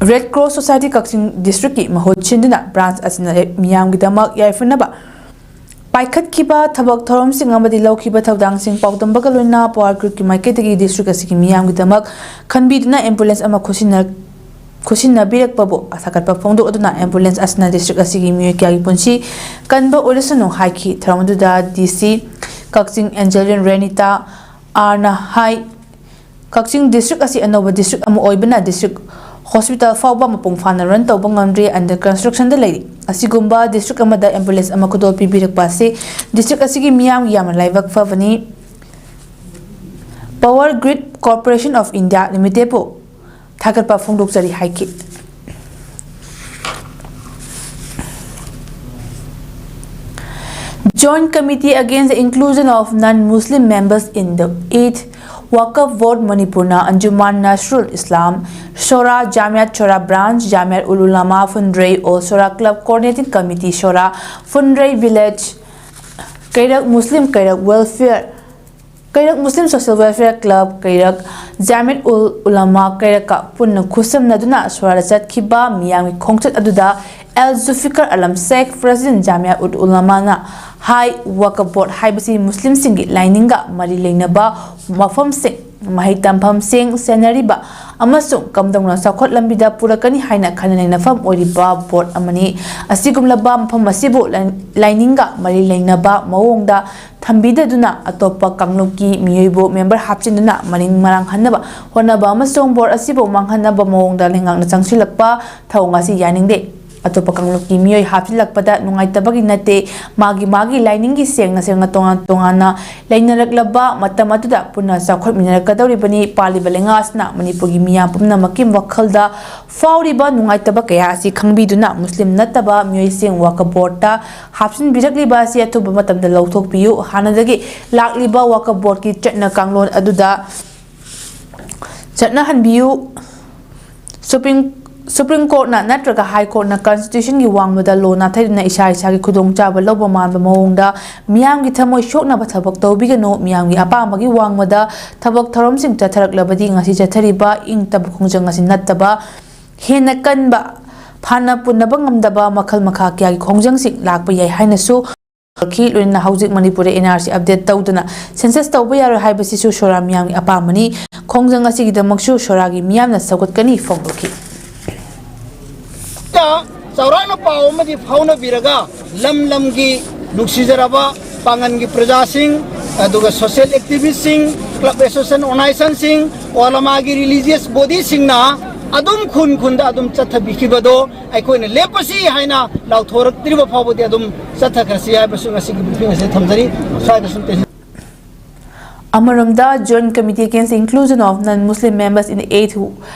Red Cross Society ꯀꯛꯆꯤꯡ district ꯀꯤ ꯃꯍꯨꯠ ꯁꯤꯟꯗꯨꯅ branch ꯑꯁꯤꯅ ꯃꯤꯌꯥꯝꯒꯤꯗꯃꯛ ꯌꯥꯏꯐꯅꯕ ꯄꯥꯏꯈꯠꯈꯤꯕ ꯊꯕꯛ ꯊꯧꯔꯝꯁꯤꯡ ꯑꯃꯗꯤ ꯂꯧꯈꯤꯕ ꯊꯧꯗꯥꯡꯁꯤꯡ ꯄꯥꯎꯗꯝꯕꯒ ꯂꯣꯏꯅꯅ Power Grid ꯀꯤ ꯃꯥꯏꯀꯩꯗꯒꯤ district ꯑꯁꯤꯒꯤ ꯃꯤꯌꯥꯝꯒꯤꯗꯃꯛ ꯈꯟꯕꯤꯗꯨꯅ ambulance ꯑꯃ ꯈꯨꯠꯁꯤꯟꯅ-, ꯈꯨꯠꯁꯤꯟꯅꯕꯤꯔꯛꯄꯕꯨ ꯊꯥꯒꯠꯄ ꯐꯣꯡꯗꯣꯛꯂꯗꯨꯅ ambulance ꯑꯁꯤꯅ district ꯑꯁꯤꯒꯤ ꯃꯤꯑꯣꯏ ꯀꯌꯥꯒꯤ ꯄꯨꯟꯁꯤ ꯀꯟꯕ ꯑꯣꯏꯔꯁꯅꯨ ꯍꯥꯏꯈꯤ꯫ ꯊꯧꯔꯝ ꯑꯗꯨꯗ D C ꯀꯛꯆꯤꯡ Angeline Renita R ꯅ ꯍꯥꯏ, ꯀꯛꯆꯤꯡ district ꯑꯁꯤ ꯑꯅꯧꯕ district ꯑꯃ ꯑꯣꯏꯕꯅ district hospital ꯐꯥꯎꯕ ꯃꯄꯨꯡ ꯐꯥꯅ run ꯇꯧꯕ ꯉꯝꯗ꯭ꯔꯤ, under construction ꯗ ꯂꯩꯔꯤ꯫ ꯑꯁꯤꯒꯨꯝꯕ district ꯑꯃꯗ ambulance ꯑꯃ ꯈꯨꯗꯣꯜ ꯄꯤꯕꯤꯔꯛꯄ ꯑꯁꯤ district ꯑꯁꯤꯒꯤ ꯃꯤꯌꯥꯝꯒꯤ ꯌꯥꯝꯅ ꯂꯥꯏꯕꯛ ꯐꯕꯅꯤ꯫ Power Grid Corporation of India Limited ꯄꯨ ꯊꯥꯒꯠꯄ ꯐꯣꯡꯗꯣꯛꯆꯔꯤ ꯍꯥꯏꯈꯤ꯫ Joint Committee Against the Inclusion of Non-Muslim Members in the Eighth Waqf Board Manipurna Anjuman Nasrul Islam, Shora, Jamiat Shora Branch, Jamiat Ul Ulama Phunrei, All Shora Club Coordinating Committee Shora, Phunrei Village, Kairak Muslim Kairak Welfare, Kairak Muslim Social Welfare Club, Kairak Jamiat Ul Ulama Kairakka ꯄꯨꯟꯅ ꯈꯨꯠꯁꯝꯅꯗꯨꯅ ꯁꯣꯔꯥꯗ ꯆꯠꯈꯤꯕ ꯃꯤꯌꯥꯝꯒꯤ ꯈꯣꯡꯆꯠ ꯑꯗꯨꯗ L ꯖꯨꯐꯤꯀꯔ Alam ꯁꯦꯈ, President Jamiat Ul Ulamana ꯍꯥꯏ, Waqf Board ꯍꯥꯏꯕꯁꯤ ꯃꯨꯁꯂꯤꯝꯁꯤꯡꯒꯤ ꯂꯥꯏꯅꯤꯡꯒ ꯃꯔꯤ ꯂꯩꯅꯕ ꯃꯐꯝꯁꯤꯡ, ꯃꯍꯩ ꯇꯝꯐꯝꯁꯤꯡ ꯁꯦꯟꯅꯔꯤꯕ ꯑꯃꯁꯨꯡ ꯀꯝꯗꯧꯅ ꯆꯥꯎꯈꯠ ꯂꯝꯕꯤꯗ ꯄꯨꯔꯛꯀꯅꯤ ꯍꯥꯏꯅ ꯈꯟꯅ ꯅꯩꯅꯐꯝ ꯑꯣꯏꯔꯤꯕ ꯕꯣꯔꯗ ꯑꯃꯅꯤ꯫ ꯑꯁꯤꯒꯨꯝꯂꯕ ꯃꯐꯝ ꯑꯁꯤꯕꯨ ꯂꯥꯏ-, ꯂꯥꯏꯅꯤꯡꯒ ꯃꯔꯤ ꯂꯩꯅꯕ ꯃꯑꯣꯡꯗ ꯊꯝꯕꯤꯗꯗꯨꯅ ꯑꯇꯣꯞꯄ ꯀꯥꯡꯂꯨꯞꯀꯤ ꯃꯤꯑꯣꯏꯕꯨ ꯃꯦꯝꯕꯔ ꯍꯥꯞꯆꯤꯟꯗꯨꯅ ꯃꯅꯤꯡ ꯃꯔꯥꯡꯍꯟꯅꯕ ꯍꯣꯠꯅꯕ ꯑꯃꯁꯨꯡ ꯕꯣꯔꯗ ꯑꯁꯤꯕꯨ ꯃꯥꯡꯍꯟꯅꯕ ꯃꯑꯣꯡꯗ ꯂꯩꯉꯥꯛꯅ ꯆꯪꯁꯤꯜꯂꯛꯄ ꯊꯧꯑꯣꯡ ꯑꯁꯤ ꯌꯥꯅꯤꯡꯗꯦ꯫ ꯑꯇꯣꯞꯄ ꯀꯥꯡꯂꯨꯞꯀꯤ ꯃꯤꯑꯣꯏ ꯍꯥꯞꯆꯤꯜꯂꯛꯄꯗ ꯅꯨꯡꯉꯥꯏꯇꯕꯒꯤ ꯅꯠꯇꯦ, ꯃꯥꯒꯤ ꯃꯥꯒꯤ ꯂꯥꯏꯅꯤꯡꯒꯤ ꯁꯦꯡꯅ ꯁꯦꯡꯅ ꯇꯣꯉꯥꯟ ꯇꯣꯉꯥꯟꯅ ꯂꯩꯅꯔꯛꯂꯕ ꯃꯇꯝ ꯑꯗꯨꯗ ꯄꯨꯟꯅ ꯆꯥꯎꯈꯠꯃꯤꯟꯅꯔꯛꯀꯗꯧꯔꯤꯕꯅꯤ꯫ ꯄꯥꯜꯂꯤꯕ ꯂꯩꯉꯥꯛ ꯑꯁꯤꯅ ꯃꯅꯤꯄꯨꯔꯒꯤ ꯃꯤꯌꯥꯝ ꯄꯨꯝꯅꯃꯛꯀꯤ ꯋꯥꯈꯜꯗ ꯐꯥꯎꯔꯤꯕ ꯅꯨꯡꯉꯥꯏꯇꯕ ꯀꯌꯥ ꯑꯁꯤ ꯈꯪꯕꯤꯗꯨꯅ ꯃꯨꯁꯂꯤꯝ ꯅꯠꯇꯕ ꯃꯤꯑꯣꯏꯁꯤꯡ ꯋꯥꯀꯐ ꯕꯣꯔꯗꯇ ꯍꯥꯞꯆꯤꯟꯕꯤꯔꯛꯂꯤꯕ ꯑꯁꯤ ꯑꯊꯨꯕ ꯃꯇꯝꯗ ꯂꯧꯊꯣꯛꯄꯤꯌꯨ꯫ ꯍꯥꯟꯅꯗꯒꯤ ꯂꯥꯛꯂꯤꯕ ꯋꯥꯀꯐ ꯕꯣꯔꯗꯀꯤ ꯆꯠꯅ ꯀꯥꯡꯂꯣꯟ ꯑꯗꯨꯗ ꯆꯠꯅꯍꯟꯕꯤꯌꯨ꯫ ꯁꯨꯄ꯭ꯔꯤꯝ, ꯁꯨꯄ꯭ꯔꯤꯝ ꯀꯣꯔꯠꯅ ꯅꯠꯇ꯭ꯔꯒ ꯍꯥꯏ ꯀꯣꯔꯠꯅ ꯀꯟꯁꯇꯤꯇ꯭ꯌꯨꯁꯟꯒꯤ ꯋꯥꯡꯃꯗ ꯂꯣ ꯅꯥꯊꯩꯗꯨꯅ ꯏꯁꯥ ꯏꯁꯥꯒꯤ ꯈꯨꯗꯣꯡꯆꯥꯕ ꯂꯧꯕ ꯃꯥꯟꯕ ꯃꯑꯣꯡꯗ ꯃꯤꯌꯥꯝꯒꯤ ꯊꯃꯣꯏ ꯁꯣꯛꯅꯕ ꯊꯕꯛ ꯇꯧꯕꯤꯒꯅꯨ꯫ ꯃꯤꯌꯥꯝꯒꯤ ꯑꯄꯥꯝꯕꯒꯤ ꯋꯥꯡꯃꯗ ꯊꯕꯛ ꯊꯧꯔꯝꯁꯤꯡ ꯆꯠꯊꯔꯛꯂꯕꯗꯤ ꯉꯁꯤ ꯆꯠꯊꯔꯤꯕ ꯏꯪ ꯇꯞꯄ ꯈꯣꯡꯖꯪ ꯑꯁꯤ ꯅꯠꯇꯕ ꯍꯦꯟꯅ ꯀꯟꯕ, ꯐꯥꯅ ꯄꯨꯅꯕ ꯉꯝꯗꯕ ꯃꯈꯜ ꯃꯈꯥ ꯀꯌꯥꯒꯤ ꯈꯣꯡꯖꯪꯁꯤꯡ ꯂꯥꯛꯄ ꯌꯥꯏ ꯍꯥꯏꯅꯁꯨ ꯂꯣꯏꯅꯅ ꯍꯧꯖꯤꯛ ꯃꯅꯤꯄꯨꯔꯗ ꯑꯦꯟ ꯑꯥꯔ ꯁꯤ ꯑꯞꯗꯦꯠ ꯇꯧꯗꯅ ꯁꯦꯟꯁꯁ ꯇꯧꯕ ꯌꯥꯔꯣꯏ ꯍꯥꯏꯕꯁꯤꯁꯨ ꯁꯣꯔꯥ ꯃꯤꯌꯥꯝꯒꯤ ꯑꯄꯥꯝꯕꯅꯤ꯫ ꯈꯣꯡꯖꯪ ꯑꯁꯤꯒꯤꯗꯃꯛꯁꯨ ꯁꯣꯔꯥꯒꯤ ꯃꯤꯌꯥꯝꯅ ꯁꯧꯒꯠꯀꯅꯤ ꯐꯣꯡꯗꯣꯛꯈꯤ꯫ ꯆꯥꯎꯔꯥꯛꯅ ꯄꯥꯎ ꯑꯃꯗꯤ ꯐꯥꯎꯅꯕꯤꯔꯒ ꯂꯝ ꯂꯝꯒꯤ ꯅꯨꯡꯁꯤꯖꯔꯕ ꯄꯥꯡꯒꯟꯒꯤ ꯄ꯭ꯔꯖꯥꯁꯤꯡ, ꯑꯗꯨꯒ ꯁꯣꯁꯤꯌꯦꯜ ꯑꯦꯛꯇꯤꯚꯤꯁꯁꯤꯡ, ꯀ꯭ꯂꯕ ꯑꯦꯁꯣꯁꯤꯌꯦꯁꯟ ꯑꯣꯔꯒꯅꯥꯏꯖꯦꯁꯟꯁꯤꯡ, ꯑꯣꯂꯃꯥꯒꯤ ꯔꯤꯂꯤꯖꯤꯌꯁ ꯕꯣꯗꯤꯁꯤꯡꯅ ꯑꯗꯨꯝ ꯈꯨꯟ ꯈꯨꯟꯗ ꯑꯗꯨꯝ ꯆꯠꯊꯕꯤꯈꯤꯕꯗꯣ ꯑꯩꯈꯣꯏꯅ ꯂꯦꯞꯄꯁꯤ ꯍꯥꯏꯅ ꯂꯥꯎꯊꯣꯔꯛꯇ꯭ꯔꯤꯕ ꯐꯥꯎꯕꯗꯤ ꯑꯗꯨꯝ ꯆꯠꯊꯈ꯭ꯔꯁꯤ ꯍꯥꯏꯕꯁꯨ ꯉꯁꯤꯒꯤ ꯕ꯭ꯔꯤꯐꯤꯡ ꯑꯁꯤꯗ ꯊꯝꯖꯔꯤ꯫ ꯁ꯭ꯋꯥꯏꯗ ꯁꯨꯝ ꯇꯦꯟꯁꯤꯟ- ꯑꯃꯔꯣꯝꯗ, Joint Committee Against the Inclusion of Non-Muslim Members in the Eighth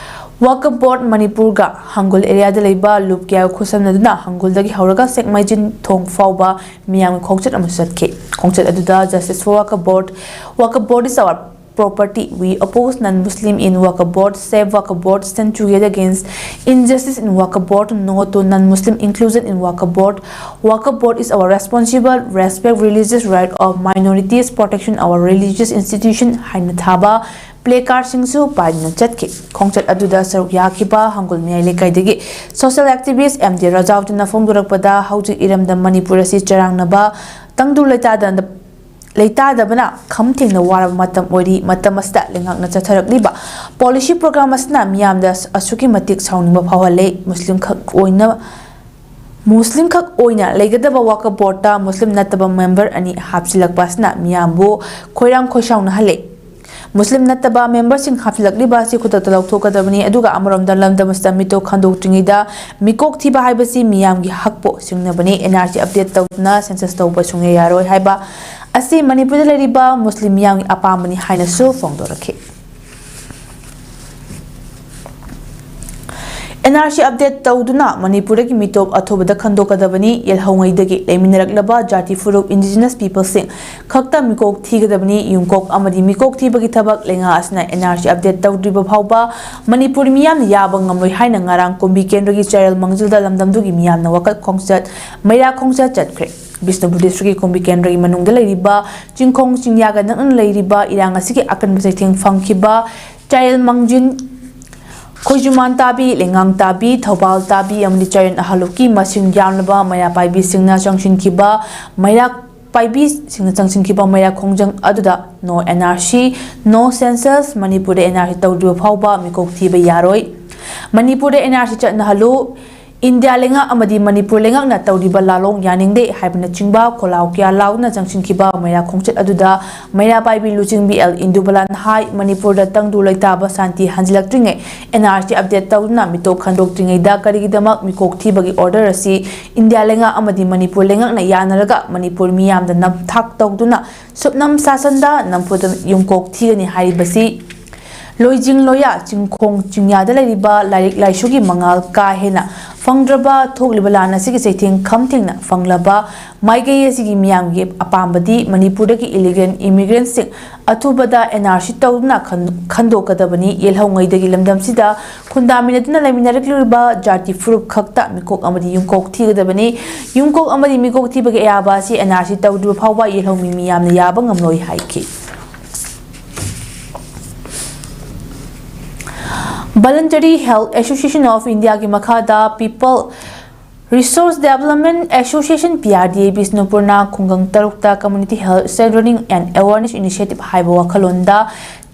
Waqf Board ꯃꯅꯤꯄꯨꯔꯒ ꯍꯪꯒꯨꯜ ꯑꯦꯔꯤꯌꯥꯗ ꯂꯩꯕ ꯂꯨꯞ ꯀꯌꯥ ꯈꯨꯠꯁꯝꯅꯗꯨꯅ ꯍꯪꯒꯨꯜꯗꯒꯤ ꯍꯧꯔꯒ ꯁꯦꯛꯃꯥꯏꯖꯤꯟ ꯊꯣꯡ ꯐꯥꯎꯕ ꯃꯤꯌꯥꯝꯒꯤ ꯈꯣꯡꯆꯠ ꯑꯃꯁꯨ ꯆꯠꯈꯤ꯫ ꯈꯣꯡꯆꯠ ꯑꯗꯨꯗ Justice for Waqf Board, Waqf Board is our property. We oppose non-Muslim in Waqf Board, save Waqf Board, stand together against injustice in Waqf Board, no to non-Muslim inclusion in Waqf Board. Waqf Board is our responsible, respect religious right of minorities, protection our religious institution ꯍꯥꯏꯅ ꯊꯥꯕ placard ꯁꯤꯡꯁꯨ ꯄꯥꯏꯗꯨꯅ ꯆꯠꯈꯤ꯫ ꯈꯣꯡꯆꯠ ꯑꯗꯨꯗ ꯁꯔꯨꯛ ꯌꯥꯈꯤꯕ ꯍꯪꯒꯣꯜ ꯃꯌꯥꯏ ꯂꯩꯀꯥꯏꯗꯒꯤ social activist ꯑꯦꯝ ꯗꯤ ꯔꯖꯥꯎꯗꯤꯟꯅ ꯐꯣꯡꯗꯣꯔꯛꯄꯗ, ꯍꯧꯖꯤꯛ ꯏꯔꯝꯗꯝ ꯃꯅꯤꯄꯨꯔ ꯑꯁꯤ ꯆꯔꯥꯡꯅꯕ ꯇꯪꯗꯨ ꯂꯩꯇꯥꯗꯅ ꯂꯩꯇꯥꯗꯕꯅ ꯈꯝ ꯊꯦꯡꯅ ꯋꯥꯔꯕ ꯃꯇꯝ ꯑꯣꯏꯔꯤ꯫ ꯃꯇꯝ ꯑꯁꯤꯗ ꯂꯩꯉꯥꯛꯅ ꯆꯠꯊꯔꯛꯂꯤꯕ policy program ꯑꯁꯤꯅ ꯃꯤꯌꯥꯝꯗ ꯑꯁꯨꯛꯀꯤ ꯃꯇꯤꯛ ꯁꯥꯎꯅꯤꯡꯕ ꯐꯥꯎꯍꯜꯂꯦ꯫ ꯃꯨꯁꯂꯤꯝ ꯈꯛ ꯑꯣꯏꯅ ꯃꯨꯁꯂꯤꯝ ꯈꯛ ꯑꯣꯏꯅ ꯂꯩꯒꯗꯕ Waqf Board ꯇ ꯃꯨꯁꯂꯤꯝ ꯅꯠꯇꯕ member ꯑꯅꯤ ꯍꯥꯞꯆꯤꯜꯂꯛꯄ ꯑꯁꯤꯅ ꯃꯤꯌꯥꯝꯕꯨ ꯈꯣꯏꯔꯥꯡ ꯈꯣꯏꯁꯥꯎꯅꯍꯜꯂꯦ꯫ ꯃꯨꯁꯂꯤꯝ ꯅꯠꯇꯕ member ꯁꯤꯡ ꯍꯥꯞꯆꯤꯜꯂꯛꯂꯤꯕ ꯑꯁꯤ ꯈꯨꯗꯛꯇ ꯂꯧꯊꯣꯛꯀꯗꯕꯅꯤ꯫ ꯑꯗꯨꯒ ꯑꯃꯔꯣꯝꯗ ꯂꯝꯗꯝ ꯑꯁꯤꯗ ꯃꯤꯇꯣꯞ ꯈꯟꯗꯣꯛꯇ꯭ꯔꯤꯉꯩꯗ ꯃꯤꯀꯣꯛ ꯊꯤꯕ ꯍꯥꯏꯕꯁꯤ ꯃꯤꯌꯥꯝꯒꯤ ꯍꯛꯄꯨ ꯁꯤꯡꯅꯕꯅꯤ꯫ N R C update ꯇꯧꯗꯨꯅ census ꯇꯧꯕ ꯁꯨꯡꯌꯥ ꯌꯥꯔꯣꯏ ꯍꯥꯏꯕ ꯑꯁꯤ ꯃꯅꯤꯄꯨꯔꯗ ꯂꯩꯔꯤꯕ ꯃꯨꯁꯂꯤꯝ ꯃꯤꯌꯥꯝꯒꯤ ꯑꯄꯥꯝꯕꯅꯤ ꯍꯥꯏꯅꯁꯨ ꯐꯣꯡꯗꯣꯔꯛꯈꯤ꯫ N R C update ꯇꯧꯗꯨꯅ ꯃꯅꯤꯄꯨꯔꯗꯒꯤ ꯃꯤꯇꯣꯞ ꯑꯊꯨꯕꯗ ꯈꯟꯗꯣꯛꯀꯗꯕꯅꯤ꯫ ꯌꯦꯜꯍꯧꯉꯩꯗꯒꯤ ꯂꯩꯃꯤꯟꯅꯔꯛꯂꯕ ꯖꯥꯇꯤ ꯐꯨꯔꯨꯞ indigenous people ꯁꯤꯡ ꯈꯛꯇ ꯃꯤꯀꯣꯛ ꯊꯤꯒꯗꯕꯅꯤ꯫ ꯌꯨꯝꯀꯣꯛ ꯑꯃꯗꯤ ꯃꯤꯀꯣꯛ ꯊꯤꯕꯒꯤ ꯊꯕꯛ ꯂꯩꯉꯥꯛ ꯑꯁꯤꯅ N R C update ꯇꯧꯗ꯭ꯔꯤꯕ ꯐꯥꯎꯕ ꯃꯅꯤꯄꯨꯔ ꯃꯤꯌꯥꯝꯅ ꯌꯥꯕ ꯉꯝꯂꯣꯏ ꯍꯥꯏꯅ ꯉꯔꯥꯡ ꯀꯨꯝꯕꯤ ꯀꯦꯟꯗ꯭ꯔꯒꯤ ꯆꯥꯏꯔꯦꯜ ꯃꯥꯡꯖꯤꯜꯗ ꯂꯝꯗꯝꯗꯨꯒꯤ ꯃꯤꯌꯥꯝꯅ ꯋꯥꯀꯠ ꯈꯣꯡꯆꯠ, ꯃꯩꯔꯥ ꯈꯣꯡꯆꯠ ꯆꯠꯈ꯭ꯔꯦ꯫ ꯕꯤꯁꯅꯨꯄꯨꯔ district ꯀꯤ ꯀꯨꯝꯕꯤ ꯀꯦꯟꯗ꯭ꯔꯒꯤ ꯃꯅꯨꯡꯗ ꯂꯩꯔꯤꯕ ꯆꯤꯡꯈꯣꯡ ꯆꯤꯡꯌꯥꯒ ꯅꯛꯅꯅ ꯂꯩꯔꯤꯕ ꯏꯔꯥꯡ ꯑꯁꯤꯒꯤ ꯑꯀꯟꯕ ꯆꯩꯊꯦꯡ ꯐꯪꯈꯤꯕ ꯆꯥꯏꯔꯦꯜ ꯃꯥꯡꯖꯤꯟ, ꯈꯣꯏꯖꯨꯃꯥꯟ ꯇꯥꯕꯤ, ꯂꯩꯉꯥꯡ ꯇꯥꯕꯤ, ꯊꯧꯕꯥꯜ ꯇꯥꯕꯤ ꯑꯃꯗꯤ ꯆꯥꯏꯔꯦꯜ ꯑꯍꯥꯂꯨꯞꯀꯤ ꯃꯁꯤꯡ ꯌꯥꯝꯂꯕ ꯃꯩꯔꯥ ꯄꯥꯏꯕꯤꯁꯤꯡꯅ ꯆꯪꯁꯤꯟꯈꯤꯕ ꯃꯩꯔꯥ ꯄꯥꯏꯕꯤꯁꯤꯡꯅ ꯆꯪꯁꯤꯟꯈꯤꯕ ꯃꯩꯔꯥ ꯈꯣꯡꯖꯪ ꯑꯗꯨꯗ no N R C, no census, ꯃꯅꯤꯄꯨꯔꯗ N R C ꯇꯧꯗ꯭ꯔꯤꯕ ꯐꯥꯎꯕ ꯃꯤꯀꯣꯛ ꯊꯤꯕ ꯌꯥꯔꯣꯏ꯫ ꯃꯅꯤꯄꯨꯔꯗ N R C ꯆꯠꯅꯍꯜꯂꯨ, ꯏꯟꯗꯤꯌꯥ ꯂꯩꯉꯥꯛ ꯑꯃꯗꯤ ꯃꯅꯤꯄꯨꯔ ꯂꯩꯉꯥꯛꯅ ꯇꯧꯔꯤꯕ ꯂꯥꯂꯣꯡ ꯌꯥꯅꯤꯡꯗꯦ ꯍꯥꯏꯕꯅꯆꯤꯡꯕ ꯈꯣꯜꯂꯥꯎ ꯀꯌꯥ ꯂꯥꯎꯗꯨꯅ ꯆꯪꯁꯤꯟꯈꯤꯕ ꯃꯩꯔꯥ ꯈꯣꯡꯆꯠ ꯑꯗꯨꯗ ꯃꯩꯔꯥ ꯄꯥꯏꯕꯤ ꯂꯨꯆꯤꯡꯕꯤ ꯑꯦꯜ ꯏꯟꯗꯨꯕꯂꯥꯅ ꯍꯥꯏ, ꯃꯅꯤꯄꯨꯔꯗ ꯇꯪꯗꯨ ꯂꯩꯇꯥꯕ ꯁꯥꯟꯇꯤ ꯍꯟꯖꯤꯜꯂꯛꯇ꯭ꯔꯤꯉꯩ N R C update ꯇꯧꯗꯨꯅ ꯃꯤꯇꯣꯞ ꯈꯟꯗꯣꯛꯇ꯭ꯔꯤꯉꯩꯗ ꯀꯔꯤꯒꯤꯗꯃꯛ ꯃꯤꯀꯣꯛ ꯊꯤꯕꯒꯤ order ꯑꯁꯤ ꯏꯟꯗꯤꯌꯥ ꯂꯩꯉꯥꯛ ꯑꯃꯗꯤ ꯃꯅꯤꯄꯨꯔ ꯂꯩꯉꯥꯛꯅ ꯌꯥꯅꯔꯒ ꯃꯅꯤꯄꯨꯔ ꯃꯤꯌꯥꯝꯗ ꯅꯝꯊꯥꯛ ꯇꯧꯗꯨꯅ ꯁꯨꯞꯅꯝ ꯁꯥꯁꯟꯗ ꯅꯝꯐꯨꯗ ꯌꯨꯝꯀꯣꯛ ꯊꯤꯒꯅꯤ ꯍꯥꯏꯔꯤꯕꯁꯤ? ꯂꯣꯏꯖꯤꯡ ꯂꯣꯌꯥ ꯆꯤꯡꯈꯣꯡ ꯆꯤꯡꯌꯥꯗ ꯂꯩꯔꯤꯕ ꯂꯥꯏꯔꯤꯛ ꯂꯥꯏꯁꯨꯒꯤ ꯃꯉꯥꯜ ꯀꯥ ꯍꯦꯟꯅ ꯐꯪꯗ꯭ꯔꯕ ꯊꯣꯛꯂꯤꯕ ꯂꯥꯟ ꯑꯁꯤꯒꯤ ꯆꯩꯊꯦꯡ ꯈꯝ ꯊꯦꯡꯅ ꯐꯪꯂꯕ ꯃꯥꯏꯀꯩ ꯑꯁꯤꯒꯤ ꯃꯤꯌꯥꯝꯒꯤ ꯑꯄꯥꯝꯕꯗꯤ ꯃꯅꯤꯄꯨꯔꯗꯒꯤ illegal immigrantꯁꯤꯡ ꯑꯊꯨꯕꯗ NRC ꯇꯧꯗꯨꯅ ꯈꯟ-, ꯈꯟꯗꯣꯛꯀꯗꯕꯅꯤ꯫ ꯌꯦꯜꯍꯧꯉꯩꯗꯒꯤ ꯂꯝꯗꯝꯁꯤꯗ ꯈꯨꯟꯗꯥꯃꯤꯟꯅꯗꯨꯅ ꯂꯩꯃꯤꯟꯅꯔꯛꯂꯤꯕ ꯖꯥꯇꯤ ꯐꯨꯔꯨꯞ ꯈꯛꯇ ꯃꯤꯀꯣꯛ ꯑꯃꯗꯤ ꯌꯨꯝꯀꯣꯛ ꯊꯤꯒꯗꯕꯅꯤ꯫ ꯌꯨꯝꯀꯣꯛ ꯑꯃꯗꯤ ꯃꯤꯀꯣꯛ ꯊꯤꯕꯒꯤ ꯑꯌꯥꯕ ꯑꯁꯤ NRC ꯇꯧꯗ꯭ꯔꯤꯕ ꯐꯥꯎꯕ ꯌꯦꯜꯍꯧꯃꯤ ꯃꯤꯌꯥꯝꯅ ꯌꯥꯕ ꯉꯝꯂꯣꯏ ꯍꯥꯏꯈꯤ꯫ Voluntary Health Association of Indiaꯒꯤ ꯃꯈꯥꯗ People Resource Development Association, PRDA, ꯕꯤꯁꯅꯨꯄꯨꯔꯅ ꯈꯨꯡꯒꯪ ꯇꯔꯨꯛꯇ Community Health Strengthening and Awareness Initiative ꯍꯥꯏꯕ ꯋꯥꯈꯜꯂꯣꯟꯗ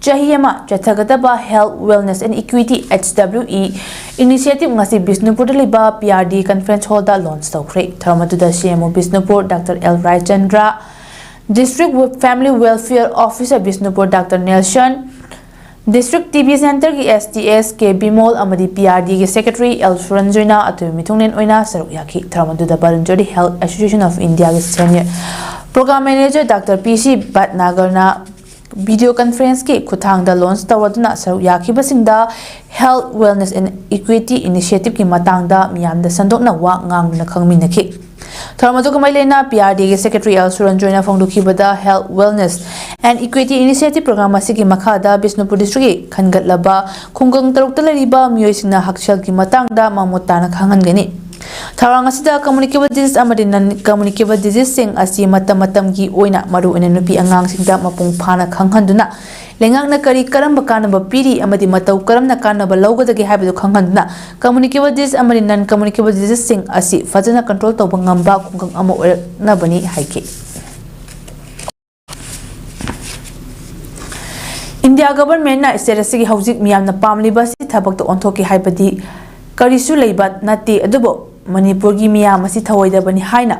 ꯆꯍꯤ ꯑꯃ ꯆꯠꯊꯒꯗꯕ Health, Wellness and Equity, HWE, initiative ꯉꯁꯤ ꯕꯤꯁꯅꯨꯄꯨꯔꯗ ꯂꯩꯕ PRDA conference hallꯗ launch ꯇꯧꯈ꯭ꯔꯦ꯫ ꯊꯧꯔꯝ ꯑꯗꯨꯗ CMO Bishnupur Doctor L Raichandra, District Family Welfare Officer Bishnupur Doctor Nelson, District TB Centreꯒꯤ STS ꯀꯦ ꯕꯤꯃꯣꯜ ꯑꯃꯗꯤ PRDAꯒꯤ Secretary L ꯁꯨꯔꯟꯖꯣꯏꯅ ꯑꯇꯣꯏꯕ ꯃꯤꯊꯨꯡꯂꯦꯟ ꯑꯣꯏꯅ ꯁꯔꯨꯛ ꯌꯥꯈꯤ꯫ ꯊꯧꯔꯝ ꯑꯗꯨꯗ Voluntary Health Association of Indiaꯒꯤ Senior Program Manager Doctor P C ꯚꯠꯅꯥꯒꯔꯅ video conferenceꯀꯤ ꯈꯨꯠꯊꯥꯡꯗ launch ꯇꯧꯔꯗꯨꯅ ꯁꯔꯨꯛ ꯌꯥꯈꯤꯕꯁꯤꯡꯗ Health, Wellness and Equity initiativeꯀꯤ ꯃꯇꯥꯡꯗ ꯃꯤꯌꯥꯝꯗ ꯁꯟꯗꯣꯛꯅ ꯋꯥ ꯉꯥꯡꯗꯨꯅ ꯈꯪꯃꯤꯟꯅꯈꯤ꯫ ꯊꯧꯔꯝ ꯑꯗꯨꯒ ꯃꯔꯤ ꯂꯩꯅꯅ PRDAꯒꯤ Secretary L ꯁꯨꯔꯟꯖꯣꯏꯅ ꯐꯣꯡꯗꯣꯛꯈꯤꯕꯗ, Health, Wellness and Equity Initiative Program ꯑꯁꯤꯒꯤ ꯃꯈꯥꯗ ꯕꯤꯁꯅꯨꯄꯨꯔ Districtꯀꯤ ꯈꯟꯒꯠꯂꯕ ꯈꯨꯡꯒꯪ ꯇꯔꯨꯛꯇ ꯂꯩꯔꯤꯕ ꯃꯤꯑꯣꯏꯁꯤꯡꯅ ꯍꯛꯁꯦꯜꯒꯤ ꯃꯇꯥꯡꯗ ꯃꯃꯨꯠ ꯇꯥꯅ ꯈꯪꯍꯟꯒꯅꯤ꯫ ꯊꯧꯔꯥꯡ ꯑꯁꯤꯗ communicable disease ꯑꯃꯗꯤ non communicable diseaseꯁꯤꯡ ꯑꯁꯤ ꯃꯇꯝ ꯃꯇꯝꯒꯤ ꯑꯣꯏꯅ, ꯃꯔꯨꯑꯣꯏꯅ ꯅꯨꯄꯤ ꯑꯉꯥꯡꯁꯤꯡꯗ, ꯃꯄꯨꯡ ꯐꯥꯅ ꯈꯪꯍꯟꯗꯨꯅ, ꯂꯩꯉꯥꯛꯅ ꯀꯔꯤ ꯀꯔꯝꯕ ꯀꯥꯟꯅꯕ ꯄꯤꯔꯤ ꯑꯃꯗꯤ ꯃꯇꯧ ꯀꯔꯝꯅ ꯀꯥꯟꯅꯕ ꯂꯧꯒꯗꯒꯦ ꯍꯥꯏꯕꯗꯨ ꯈꯪꯍꯟꯗꯨꯅ, communicable disease ꯑꯃꯗꯤ non communicable diseaseꯁꯤꯡ ꯑꯁꯤ ꯐꯖꯅ control ꯇꯧꯕ ꯉꯝꯕ ꯈꯨꯡꯒꯪ ꯑꯃ ꯑꯣꯏꯔꯛꯅꯕꯅꯤ ꯍꯥꯏꯈꯤ꯫ India governmentꯅ state ꯑꯁꯤꯒꯤ ꯍꯧꯖꯤꯛ ꯃꯤꯌꯥꯝꯅ ꯄꯥꯝꯂꯤꯕ ꯑꯁꯤ ꯊꯕꯛꯇ ꯑꯣꯟꯊꯣꯛꯀꯦ ꯍꯥꯏꯕꯗꯤ ꯀꯔꯤꯁꯨ ꯂꯩꯕ ꯅꯠꯇꯦ, ꯑꯗꯨꯕꯨ ꯃꯅꯤꯄꯨꯔꯒꯤ ꯃꯤꯌꯥꯝ ꯑꯁꯤ ꯊꯧꯑꯣꯏꯗꯕꯅꯤ ꯍꯥꯏꯅ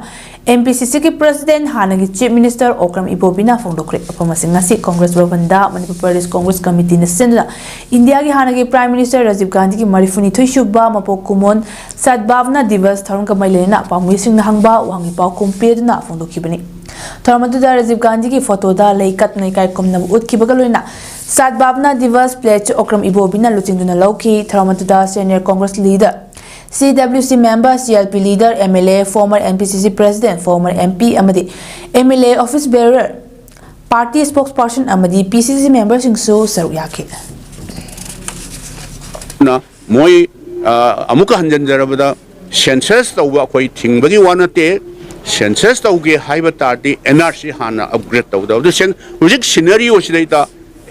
MPCCꯒꯤ President, ꯍꯥꯟꯅꯒꯤ Chief Minister ꯑꯣꯀ꯭ꯔꯝ ꯏꯕꯣꯕꯤꯅ ꯐꯣꯡꯗꯣꯛꯈ꯭ꯔꯦ꯫ ꯋꯥꯐꯝ ꯑꯁꯤ ꯉꯁꯤ Congress ꯚꯕꯟꯗ Manipur Pradesh Congress Committeeꯅ ꯁꯤꯟꯗꯨꯅ Indiaꯒꯤ ꯍꯥꯟꯅꯒꯤ Prime Minister ꯔꯥꯖꯤꯕ ꯒꯥꯟꯙꯤꯒꯤ ꯃꯔꯤꯐꯨꯅꯤꯊꯣꯏ ꯁꯨꯕ ꯃꯄꯣꯛ ꯀꯨꯝꯑꯣꯟ ꯁꯗꯚꯥꯕꯅꯥ ꯗꯤꯕꯁ ꯊꯧꯔꯝꯒ ꯃꯔꯤ ꯂꯩꯅꯅ ꯄꯥꯎꯃꯤꯁꯤꯡꯅ ꯍꯪꯕ ꯋꯥꯍꯪꯒꯤ ꯄꯥꯎꯈꯨꯝ ꯄꯤꯗꯨꯅ ꯐꯣꯡꯗꯣꯛꯈꯤꯕꯅꯤ꯫ ꯊꯧꯔꯝ ꯑꯗꯨꯗ ꯔꯥꯖꯤꯕ ꯒꯥꯟꯙꯤꯒꯤ photoꯗ ꯂꯩ ꯀꯠꯇꯨꯅ ꯏꯀꯥꯏ ꯈꯨꯝꯅꯕ ꯎꯠꯈꯤꯕꯒ ꯂꯣꯏꯅꯅ ꯁꯗꯚꯥꯕꯅꯥ ꯗꯤꯕꯁ pledge ꯑꯣꯀ꯭ꯔꯝ ꯏꯕꯣꯕꯤꯅ ꯂꯨꯆꯤꯡꯗꯨꯅ ꯂꯧꯈꯤ꯫ ꯊꯧꯔꯝ ꯑꯗꯨꯗ Senior Congress Leader C W C member, C L P leader, M L A, former N P C C president, former M P ꯑꯃꯗꯤ M L A office bearer, party spokesperson ꯑꯃꯗꯤ P C C member ꯁꯤꯡꯁꯨ ꯁꯔꯨꯛ ꯌꯥꯈꯤ꯫ ꯅ ꯃꯣꯏ, ꯑ, ꯑꯃꯨꯛꯀ ꯍꯟꯖꯤꯟꯖꯔꯕꯗ, census ꯇꯧꯕ ꯑꯩꯈꯣꯏ ꯊꯤꯡꯕꯒꯤ ꯋꯥ ꯅꯠꯇꯦ꯫ Census ꯇꯧꯒꯦ ꯍꯥꯏꯕ ꯇꯥꯔꯗꯤ N R C ꯍꯥꯟꯅ upgrade ꯇꯧꯒꯗꯕ꯫ ꯑꯗꯨ ꯁꯦꯟ-, ꯍꯧꯖꯤꯛ scenario ꯁꯤꯗꯩꯗ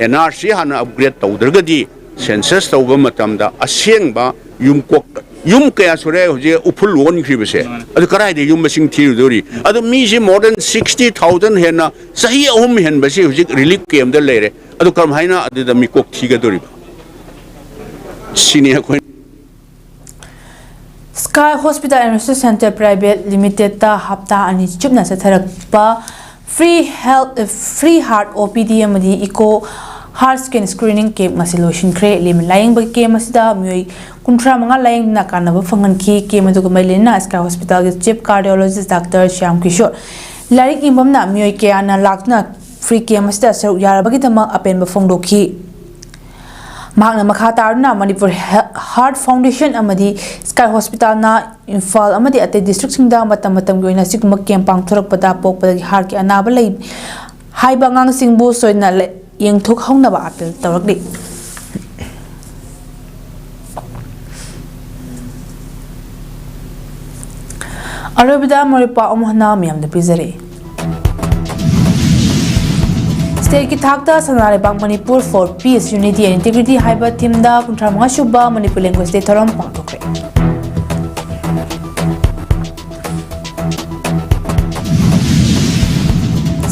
N R C ꯍꯥꯟꯅ upgrade ꯇꯧꯗ꯭ꯔꯒꯗꯤ census ꯇꯧꯕ ꯃꯇꯝꯗ ꯑꯁꯦꯡꯕ ꯌꯨꯝ ꯀꯣꯛ-, ꯌꯨꯝ ꯀꯌꯥ ꯁꯨꯔꯦ ꯍꯧꯖꯤꯛ ꯎꯐꯨꯜ ꯑꯣꯟꯈ꯭ꯔꯤꯕꯁꯦ? ꯑꯗꯨ ꯀꯗꯥꯏꯗ ꯌꯨꯝ ꯃꯁꯤꯡ ꯊꯤꯔꯨꯗꯣꯔꯤ? ꯑꯗꯨ ꯃꯤꯁꯤ more than sixty thousand ꯍꯦꯟꯅ ꯆꯍꯤ ꯑꯍꯨꯝ ꯍꯦꯟꯕꯁꯤ ꯍꯧꯖꯤꯛ relief camp ꯗ ꯂꯩꯔꯦ꯫ ꯑꯗꯨ ꯀꯔꯝꯍꯥꯏꯅ ꯑꯗꯨꯗ ꯃꯤꯀꯣꯛ ꯊꯤꯒꯗꯣꯔꯤꯕ? ꯁꯤꯅꯤ ꯑꯩꯈꯣꯏ Sky Hospital and Research Center Private Limited ꯇ ꯍꯞꯇꯥ ꯑꯅꯤ ꯆꯨꯞꯅ ꯆꯠꯊꯔꯛꯄ free health, free heart O P D ꯑꯃꯗꯤ echo heart scan screening camp ꯉꯁꯤ ꯂꯣꯏꯁꯤꯟꯈ꯭ꯔꯦ꯫ ꯂꯦꯝꯅ ꯂꯥꯌꯦꯡꯕꯒꯤ camp ꯑꯁꯤꯗ ꯃꯤꯑꯣꯏ ꯀꯨꯟꯊ꯭ꯔꯥ ꯃꯉꯥ ꯂꯥꯌꯦꯡꯗꯨꯅ ꯀꯥꯟꯅꯕ ꯐꯪꯍꯟꯈꯤ꯫ Camp ꯑꯗꯨꯒ ꯃꯔꯤ ꯂꯩꯅꯅ Sky Hospital ꯒꯤ Chief Cardiologist Doctor Shyam Kishore, ꯂꯥꯏꯔꯤꯛ ꯌꯦꯡꯐꯝꯅ ꯃꯤꯑꯣꯏ ꯀꯌꯥꯅ ꯂꯥꯛꯇꯨꯅ free camp ꯑꯁꯤꯗ ꯁꯔꯨꯛ ꯌꯥꯔꯕꯒꯤꯗꯃꯛ ꯑꯄꯦꯟꯕ ꯐꯣꯡꯗꯣꯛꯈꯤ꯫ ꯃꯍꯥꯛꯅ ꯃꯈꯥ ꯇꯥꯗꯨꯅ ꯃꯅꯤꯄꯨꯔ ꯍꯦ-, Heart Foundation ꯑꯃꯗꯤ Sky Hospital ꯅ ꯏꯝꯐꯥꯜ ꯑꯃꯗꯤ ꯑꯇꯩ district ꯁꯤꯡꯗ ꯃꯇꯝ ꯃꯇꯝꯒꯤ ꯑꯣꯏꯅ ꯑꯁꯤꯒꯨꯝꯕ camp ꯄꯥꯡꯊꯣꯔꯛꯄꯗ ꯄꯣꯛꯄꯗꯒꯤ heart ꯀꯤ ꯑꯅꯥꯕ ꯂꯩ ꯍꯥꯏꯕ ꯑꯉꯥꯡꯁꯤꯡꯕꯨ ꯁꯣꯏꯗꯅ ꯂꯩ-, ꯌꯦꯡꯊꯣꯛꯍꯧꯅꯕ appeal ꯇꯧꯔꯛꯂꯤ꯫ ꯑꯔꯣꯏꯕꯗ ꯃꯔꯨꯞ ꯄꯥꯎ ꯑꯃꯨꯛ ꯍꯟꯅ ꯃꯤꯌꯥꯝꯗ ꯄꯤꯖꯔꯤ꯫ State ꯀꯤ ꯊꯥꯛꯇ ꯁꯅꯥ ꯂꯩꯕꯥꯛ Manipur for Peace, Unity and Integrity ꯍꯥꯏꯕ theme ꯗ ꯀꯨꯟꯊ꯭ꯔꯥ ꯃꯉꯥ ꯁꯨꯕ Manipur Language Day ꯊꯧꯔꯝ ꯄꯥꯡꯊꯣꯛꯈ꯭ꯔꯦ꯫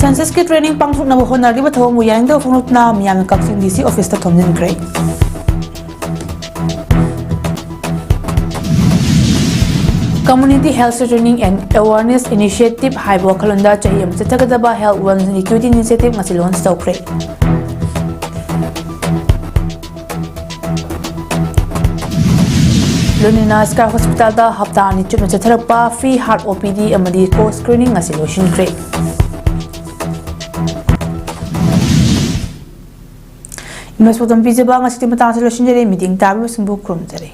Census ꯀꯤ training ꯄꯥꯡꯊꯣꯛꯅꯕ ꯍꯣꯠꯅꯔꯤꯕ ꯊꯧꯑꯣꯡꯕꯨ ꯌꯥꯅꯤꯡꯗꯕ ꯐꯣꯡꯗꯣꯛꯇꯨꯅ ꯃꯤꯌꯥꯝꯅ ꯀꯛꯆꯤꯡ D C office ꯇ ꯊꯣꯝꯖꯤꯟꯈ꯭ꯔꯦ꯫ Community Health Training and Awareness Initiative ꯍꯥꯏꯕ ꯋꯥꯈꯜꯂꯣꯟꯗ ꯆꯍꯤ ꯑꯃ ꯆꯠꯊꯒꯗꯕ Health Wellness Equity Initiative ꯉꯁꯤ launch ꯇꯧꯈ꯭ꯔꯦ꯫ ꯂꯣꯏꯅꯅ Sky Hospital ꯗ ꯍꯞꯇꯥ ꯑꯅꯤ ꯆꯨꯞꯅ ꯆꯠꯊꯔꯛꯄ free heart O P D ꯑꯃꯗꯤ echo screening ꯉꯁꯤ ꯂꯣꯏꯁꯤꯟꯈ꯭ꯔꯦ꯫ News ꯄꯥꯎꯗꯝ ꯄꯤꯖꯕ ꯉꯁꯤꯒꯤ ꯃꯇꯥꯡꯁꯤꯗ ꯂꯣꯏꯁꯤꯟꯖꯔꯦ꯫ ꯃꯤꯠꯌꯦꯡ ꯇꯥꯕꯤꯕꯁꯤꯡꯕꯨ ꯈꯨꯔꯨꯝꯖꯔꯤ꯫